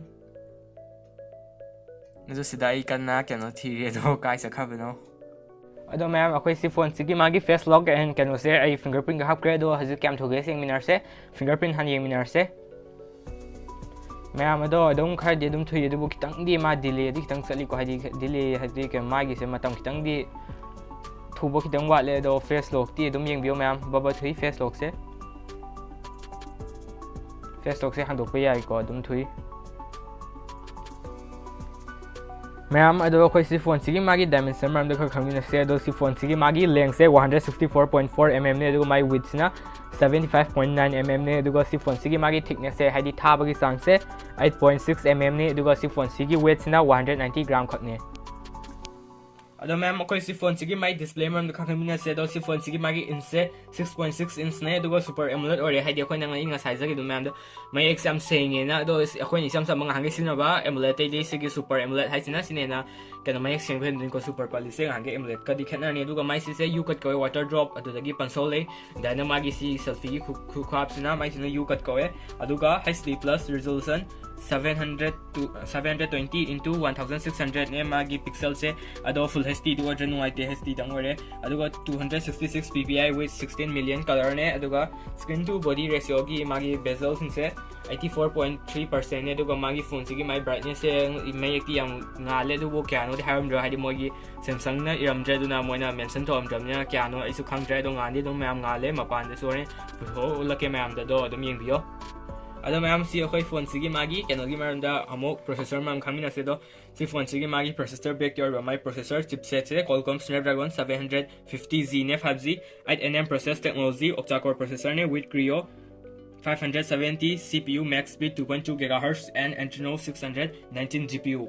ꯑꯗꯨ ꯁꯤꯗ ꯑꯩ ꯀꯟꯅ ꯀꯩꯅꯣ ꯊꯤꯔꯤ, ꯑꯗꯣ ꯀꯥꯏ ꯆꯠꯈ꯭ꯔꯕꯅꯣ? ꯑꯗꯣ ꯃꯌꯥꯝ, ꯑꯩꯈꯣꯏ ꯁꯤ phoneꯁꯤꯒꯤ ꯃꯥꯒꯤ face lock and ꯀꯩꯅꯣꯁꯦ ꯑꯩ fingerprintꯒ ꯍꯥꯞꯈ꯭ꯔꯦ꯫ ꯑꯗꯣ ꯍꯧꯖꯤꯛ ꯀꯌꯥꯝ ꯊꯨꯒꯦ ꯌꯦꯡꯃꯤꯟꯅꯔꯁꯦ꯫ Fingerprint ꯍꯥꯟꯅ ꯌꯦꯡꯃꯤꯟꯅꯔꯁꯦ꯫ ꯃꯌꯥꯝ, ꯑꯗꯣ ꯑꯗꯨꯝ ꯈꯔꯗꯤ ꯑꯗꯨꯝ ꯊꯨꯏ, ꯑꯗꯨꯕꯨ ꯈꯤꯇꯪꯗꯤ ꯃꯥ delayꯗꯤ ꯈꯤꯇꯪ ꯆꯠꯂꯤꯀꯣ, ꯍꯥꯏꯗꯤ delay ꯍꯥꯏꯗꯤ ꯀꯩꯅꯣ, ꯃꯥꯒꯤꯁꯦ ꯃꯇꯝ ꯈꯤꯇꯪꯗꯤ ꯊꯨꯕ ꯈꯤꯇꯪ ꯋꯥꯠꯂꯦ꯫ ꯑꯗꯣ face lockꯇꯤ ꯑꯗꯨꯝ ꯌꯦꯡꯕꯤꯌꯣ ꯃꯌꯥꯝ, ꯕꯕ ꯊꯨꯏ face lockꯁꯦ꯫ Face lockꯁꯦ ꯍꯥꯡꯗꯣꯛꯄ ꯌꯥꯏꯀꯣ, ꯑꯗꯨꯝ ꯊꯨꯏ꯫ ꯃꯌꯥꯝ, ꯑꯗꯣ ꯑꯩꯈꯣꯏ ꯁꯤ ꯐꯣꯟꯁꯤꯒꯤ ꯃꯥꯒꯤ ꯗꯥꯏꯃꯦꯟꯁꯟ ꯃꯔꯝꯗ ꯈꯔ ꯈꯪꯃꯤꯟꯅꯁꯦ꯫ ꯑꯗꯣ ꯁꯤ ꯐꯣꯟꯁꯤꯒꯤ ꯃꯥꯒꯤ ꯂꯦꯡꯁꯦ one hundred sixty four point four M ꯑꯦꯝꯅꯦ, ꯑꯗꯨꯒ ꯃꯥꯒꯤ ꯋꯤꯠꯁꯤꯅ seventy five point nine M ꯑꯦꯝꯅꯦ꯫ ꯑꯗꯨꯒ ꯁꯤ ꯐꯣꯟꯁꯤꯒꯤ ꯃꯥꯒꯤ ꯊꯤꯛꯅꯦꯁꯁꯦ, ꯍꯥꯏꯗꯤ ꯊꯥꯕꯒꯤ ꯆꯥꯡꯁꯦ, ꯑꯩꯠ ꯄꯣꯏꯟ ꯁꯤꯛꯁ ꯑꯦꯝ ꯑꯦꯝꯅꯦ꯫ ꯑꯗꯨꯒ ꯁꯤ ꯐꯣꯟꯁꯤꯒꯤ ꯋꯦꯠꯁꯤꯅ ꯋꯥꯟ ꯍꯟꯗ꯭ꯔꯦꯠ ꯅꯥꯏꯟꯇꯤ ꯒ꯭ꯔꯥꯝ ꯈꯛꯅꯦ꯫ ꯑꯗꯣ ꯃꯌꯥꯝ, ꯑꯩꯈꯣꯏ ꯁꯤ ꯐꯣꯟꯁꯤꯒꯤ ꯃꯥꯏ ꯗꯤꯁꯄ꯭ꯂꯦ ꯃꯔꯝꯗ ꯈꯪꯃꯤꯟꯅꯁꯦ꯫ ꯑꯗꯣ ꯁꯤ ꯐꯣꯟꯁꯤꯒꯤ ꯃꯥꯒꯤ ꯏꯟꯁꯁꯦ ꯁꯤꯛꯁ ꯄꯣꯏꯟ ꯁꯤꯛꯁ ꯏꯟꯁꯅꯦ, ꯑꯗꯨꯒ ꯁꯨꯄꯔ ꯑꯦꯃꯣꯂꯦꯗ ꯑꯣꯏꯔꯦ꯫ ꯍꯥꯏꯗꯤ ꯑꯩꯈꯣꯏꯅ ꯉ-, ꯑꯩ ꯉꯁꯥꯏ ꯍꯥꯏꯖꯈꯤꯕ ꯃꯌꯥꯝꯗꯣ, ꯃꯌꯦꯛꯁꯦ ꯌꯥꯝ ꯁꯦꯡꯉꯦꯅ꯫ ꯑꯗꯣ ꯑꯩꯈꯣꯏꯅ ꯏꯆꯝ ꯆꯝꯕ ꯉꯥꯏꯍꯥꯛꯀꯤ ꯁꯤꯖꯤꯟꯅꯕ ꯑꯦꯃꯣꯂꯦꯗꯇꯩꯗꯤ ꯁꯤꯒꯤ ꯁꯨꯄꯔ ꯑꯦꯃꯣꯂꯦꯗ ꯍꯥꯏꯁꯤꯅ ꯁꯤꯅ ꯍꯦꯟꯅ ꯀꯩꯅꯣ, ꯃꯌꯦꯛ ꯁꯦꯡꯕ ꯍꯦꯟꯗꯣꯏꯅꯤꯀꯣ꯫ ꯁꯨꯄꯔ ꯄꯥꯂꯤꯁꯁꯦ ꯉꯥꯏꯍꯥꯛꯀꯤ ꯑꯦꯃꯣꯂꯦꯗꯀꯗꯤ ꯈꯦꯠꯅꯔꯅꯤ꯫ ꯑꯗꯨꯒ ꯃꯥꯏꯁꯤꯁꯦ ꯌꯨ ꯀꯠ ꯀꯧꯋꯦ, ꯋꯥꯇꯔ ꯗ꯭ꯔꯣꯞ, ꯑꯗꯨꯗꯒꯤ ꯄꯟꯁꯣꯜ ꯂꯩ꯫ ꯑꯗꯨꯃꯥꯏꯅ ꯃꯥꯒꯤ ꯁꯤ ꯁꯦꯜꯐꯤꯒꯤ ꯈꯨ-, ꯈꯨ-, ꯈꯨꯍꯥꯞꯁꯤꯅ, ꯃꯥꯏꯁꯤꯅ ꯌꯨ ꯀꯠ ꯀꯧꯋꯦ꯫ ꯑꯗꯨꯒ H D plus resolution seven hundred two, seven hundred twenty into one thousand six ꯍꯟꯗ꯭ꯔꯦꯠꯅꯦ ꯃꯥꯒꯤ ꯄꯤꯛꯁꯦꯜꯁꯦ꯫ ꯑꯗꯣ ꯐꯨꯜ ꯍꯩꯆ ꯗꯤꯗꯨ ꯑꯣꯏꯗ꯭ꯔꯦ, ꯅꯨꯡꯉꯥꯏꯇꯦ, ꯍꯩꯆ ꯗꯤꯗꯪ ꯑꯣꯏꯔꯦ꯫ ꯑꯗꯨꯒ two hundred sixty six P P I with sixteen million ꯀꯂꯔꯅꯦ꯫ ꯑꯗꯨꯒ ꯁ꯭ꯀ꯭ꯔꯤꯟ ꯇꯨ ꯕꯣꯗꯤ ꯔꯦꯁꯤꯌꯣꯒꯤ ꯃꯥꯒꯤ ꯕꯦꯖꯜꯁꯤꯡꯁꯦ ꯑꯩꯠꯇꯤ ꯐꯣꯔ ꯄꯣꯏꯟ ꯊ꯭ꯔꯤ ꯄꯥꯔꯁꯦꯟꯅꯦ꯫ ꯑꯗꯨꯒ ꯃꯥꯒꯤ ꯐꯣꯟꯁꯤꯒꯤ ꯃꯥꯒꯤ ꯕ꯭ꯔꯥꯏꯠꯅꯦꯁꯁꯦ, ꯃꯌꯦꯛꯇꯤ ꯌꯥꯝ ꯉꯥꯜꯂꯦ, ꯑꯗꯨꯕꯨ ꯀꯌꯥꯅꯣꯗꯤ ꯍꯥꯏꯔꯝꯗ꯭ꯔꯣ, ꯍꯥꯏꯗꯤ ꯃꯣꯏꯒꯤ ꯁꯦꯝꯁꯪꯅ ꯏꯔꯝꯗ꯭ꯔꯦ, ꯑꯗꯨꯅ ꯃꯣꯏꯅ ꯃꯦꯟꯁꯟ ꯇꯧꯔꯝꯗ꯭ꯔꯕꯅꯤꯅ ꯀꯌꯥꯅꯣ ꯑꯩꯁꯨ ꯈꯪꯗ꯭ꯔꯦ꯫ ꯑꯗꯣ ꯉꯥꯟꯗꯤ ꯑꯗꯨꯝ ꯃꯌꯥꯝ ꯉꯥꯜꯂꯦ, ꯃꯄꯥꯟꯗꯁꯨ ꯍꯣꯔꯦꯟ ꯄꯨꯊꯣꯛꯂꯛꯀꯦ ꯃꯌꯥꯝꯗ, ꯑꯗꯣ ꯑꯗꯨꯝ ꯌꯦꯡꯕꯤꯌꯣ꯫ ꯑꯗꯣ ꯃꯌꯥꯝ, ꯁꯤ ꯑꯩꯈꯣꯏ ꯐꯣꯟꯁꯤꯒꯤ ꯃꯥꯒꯤ ꯀꯩꯅꯣꯒꯤ ꯃꯔꯝꯗ ꯑꯃꯨꯛ ꯄ꯭ꯔꯣꯁꯦꯁꯔ ꯃꯔꯝ ꯈꯪꯃꯤꯟꯅꯁꯦ꯫ ꯑꯗꯣ ꯁꯤ ꯐꯣꯟꯁꯤꯒꯤ ꯃꯥꯒꯤ ꯄ꯭ꯔꯣꯁꯦꯁꯔ ꯕꯦꯛ ꯌꯥꯎꯔꯤꯕ ꯃꯥꯒꯤ ꯄ꯭ꯔꯣꯁꯦꯁꯔ ꯆꯤꯞꯁꯦꯠꯁꯦ Qualcomm Snapdragon seven hundred fifty G-ꯅꯦ, five G, eight nm process technology, octa-core processorꯅꯦ with Kryo five hundred seventy, C P U max speed two point two gigahertz and Adreno six hundred nineteen G P U꯫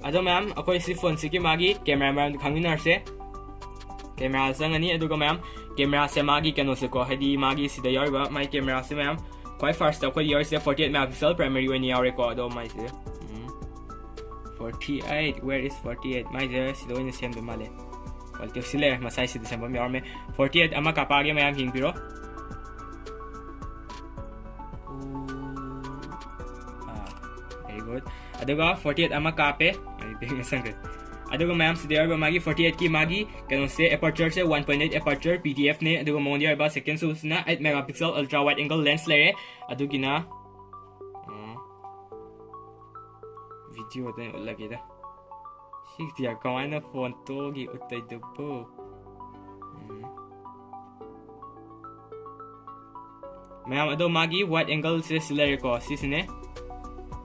ꯑꯗꯣ ꯃꯌꯥꯝ, ꯑꯩꯈꯣꯏ ꯁꯤ ꯐꯣꯟꯁꯤꯒꯤ ꯃꯥꯒꯤ ꯀꯦꯃꯦꯔꯥ ꯃꯔꯝꯗ ꯈꯪꯃꯤꯟꯅꯔꯁꯦ꯫ ꯀꯦꯃꯦꯔꯥ ꯆꯪꯉꯅꯤ, ꯑꯗꯨꯒ ꯃꯌꯥꯝ, ꯀꯦꯃꯦꯔꯥꯁꯦ ꯃꯥꯒꯤ ꯀꯩꯅꯣꯁꯦꯀꯣ, ꯍꯥꯏꯗꯤ ꯃꯥꯒꯤ ꯁꯤꯗ ꯌꯥꯎꯔꯤꯕ ꯃꯥꯒꯤ ꯀꯦꯃꯦꯔꯥꯁꯦ ꯃꯌꯥꯝ, ꯈ꯭ꯋꯥꯏ ꯐꯥꯔꯁꯇ ꯑꯩꯈꯣꯏ ꯌꯥꯎꯔꯤꯁꯦ forty eight megapixel primary ꯑꯣꯏꯅ ꯌꯥꯎꯔꯦꯀꯣ꯫ ꯑꯗꯣ ꯃꯥꯏꯁꯦ, ꯎꯝ, forty eight, where is forty eight? ꯃꯥꯏꯁꯦ ꯁꯤꯗ ꯑꯣꯏꯅ ꯁꯦꯝꯗꯣꯏ ꯃꯥꯜꯂꯦ꯫ Quality ꯁꯤ ꯂꯩꯔꯦ, ꯃꯁꯥꯏ ꯁꯤꯗ ꯁꯦꯝꯐꯝ ꯌꯥꯎꯔꯝꯃꯦ꯫ Forty eight ꯑꯃ ꯀꯥꯞꯄꯛꯑꯒꯦ, ꯃꯌꯥꯝ ꯌꯦꯡꯕꯤꯔꯣ꯫ ꯑꯥ, very good꯫ ꯑꯗꯨꯒ forty eight ꯑꯃ ꯀꯥꯞꯄꯦ꯫ ꯑꯩ ꯕꯦꯛ ꯃꯁꯪꯈ꯭ꯔꯦ꯫ ꯑꯗꯨꯒ ꯃꯌꯥꯝ, ꯁꯤꯗ ꯌꯥꯎꯔꯤꯕ ꯃꯥꯒꯤ forty eight ꯀꯤ ꯃꯥꯒꯤ ꯀꯩꯅꯣꯁꯦ, aperture ꯁꯦ one point eight aperture P T F ꯅꯦ꯫ ꯑꯗꯨꯒ ꯃꯉꯣꯟꯗ ꯌꯥꯎꯔꯤꯕ second ꯁꯨꯁꯤꯅ eight megapixel ultra wide angle lens ꯂꯩꯔꯦ꯫ ꯑꯗꯨꯒꯤꯅ, ꯑꯥ, video ꯗ ꯑꯣꯏꯅ ꯎꯠꯂꯒꯦꯗ꯫ ꯁꯤꯗꯤ ꯀꯃꯥꯏꯅ ꯐꯣꯟ ꯇꯣꯛꯑꯒ ꯎꯠꯇꯣꯏꯗꯨꯕꯨ? ꯎꯝ꯫ ꯃꯌꯥꯝ, ꯑꯗꯣ ꯃꯥꯒꯤ wide angle ꯁꯦ ꯁꯤ ꯂꯩꯔꯦꯀꯣ, ꯁꯤꯁꯤꯅꯦ꯫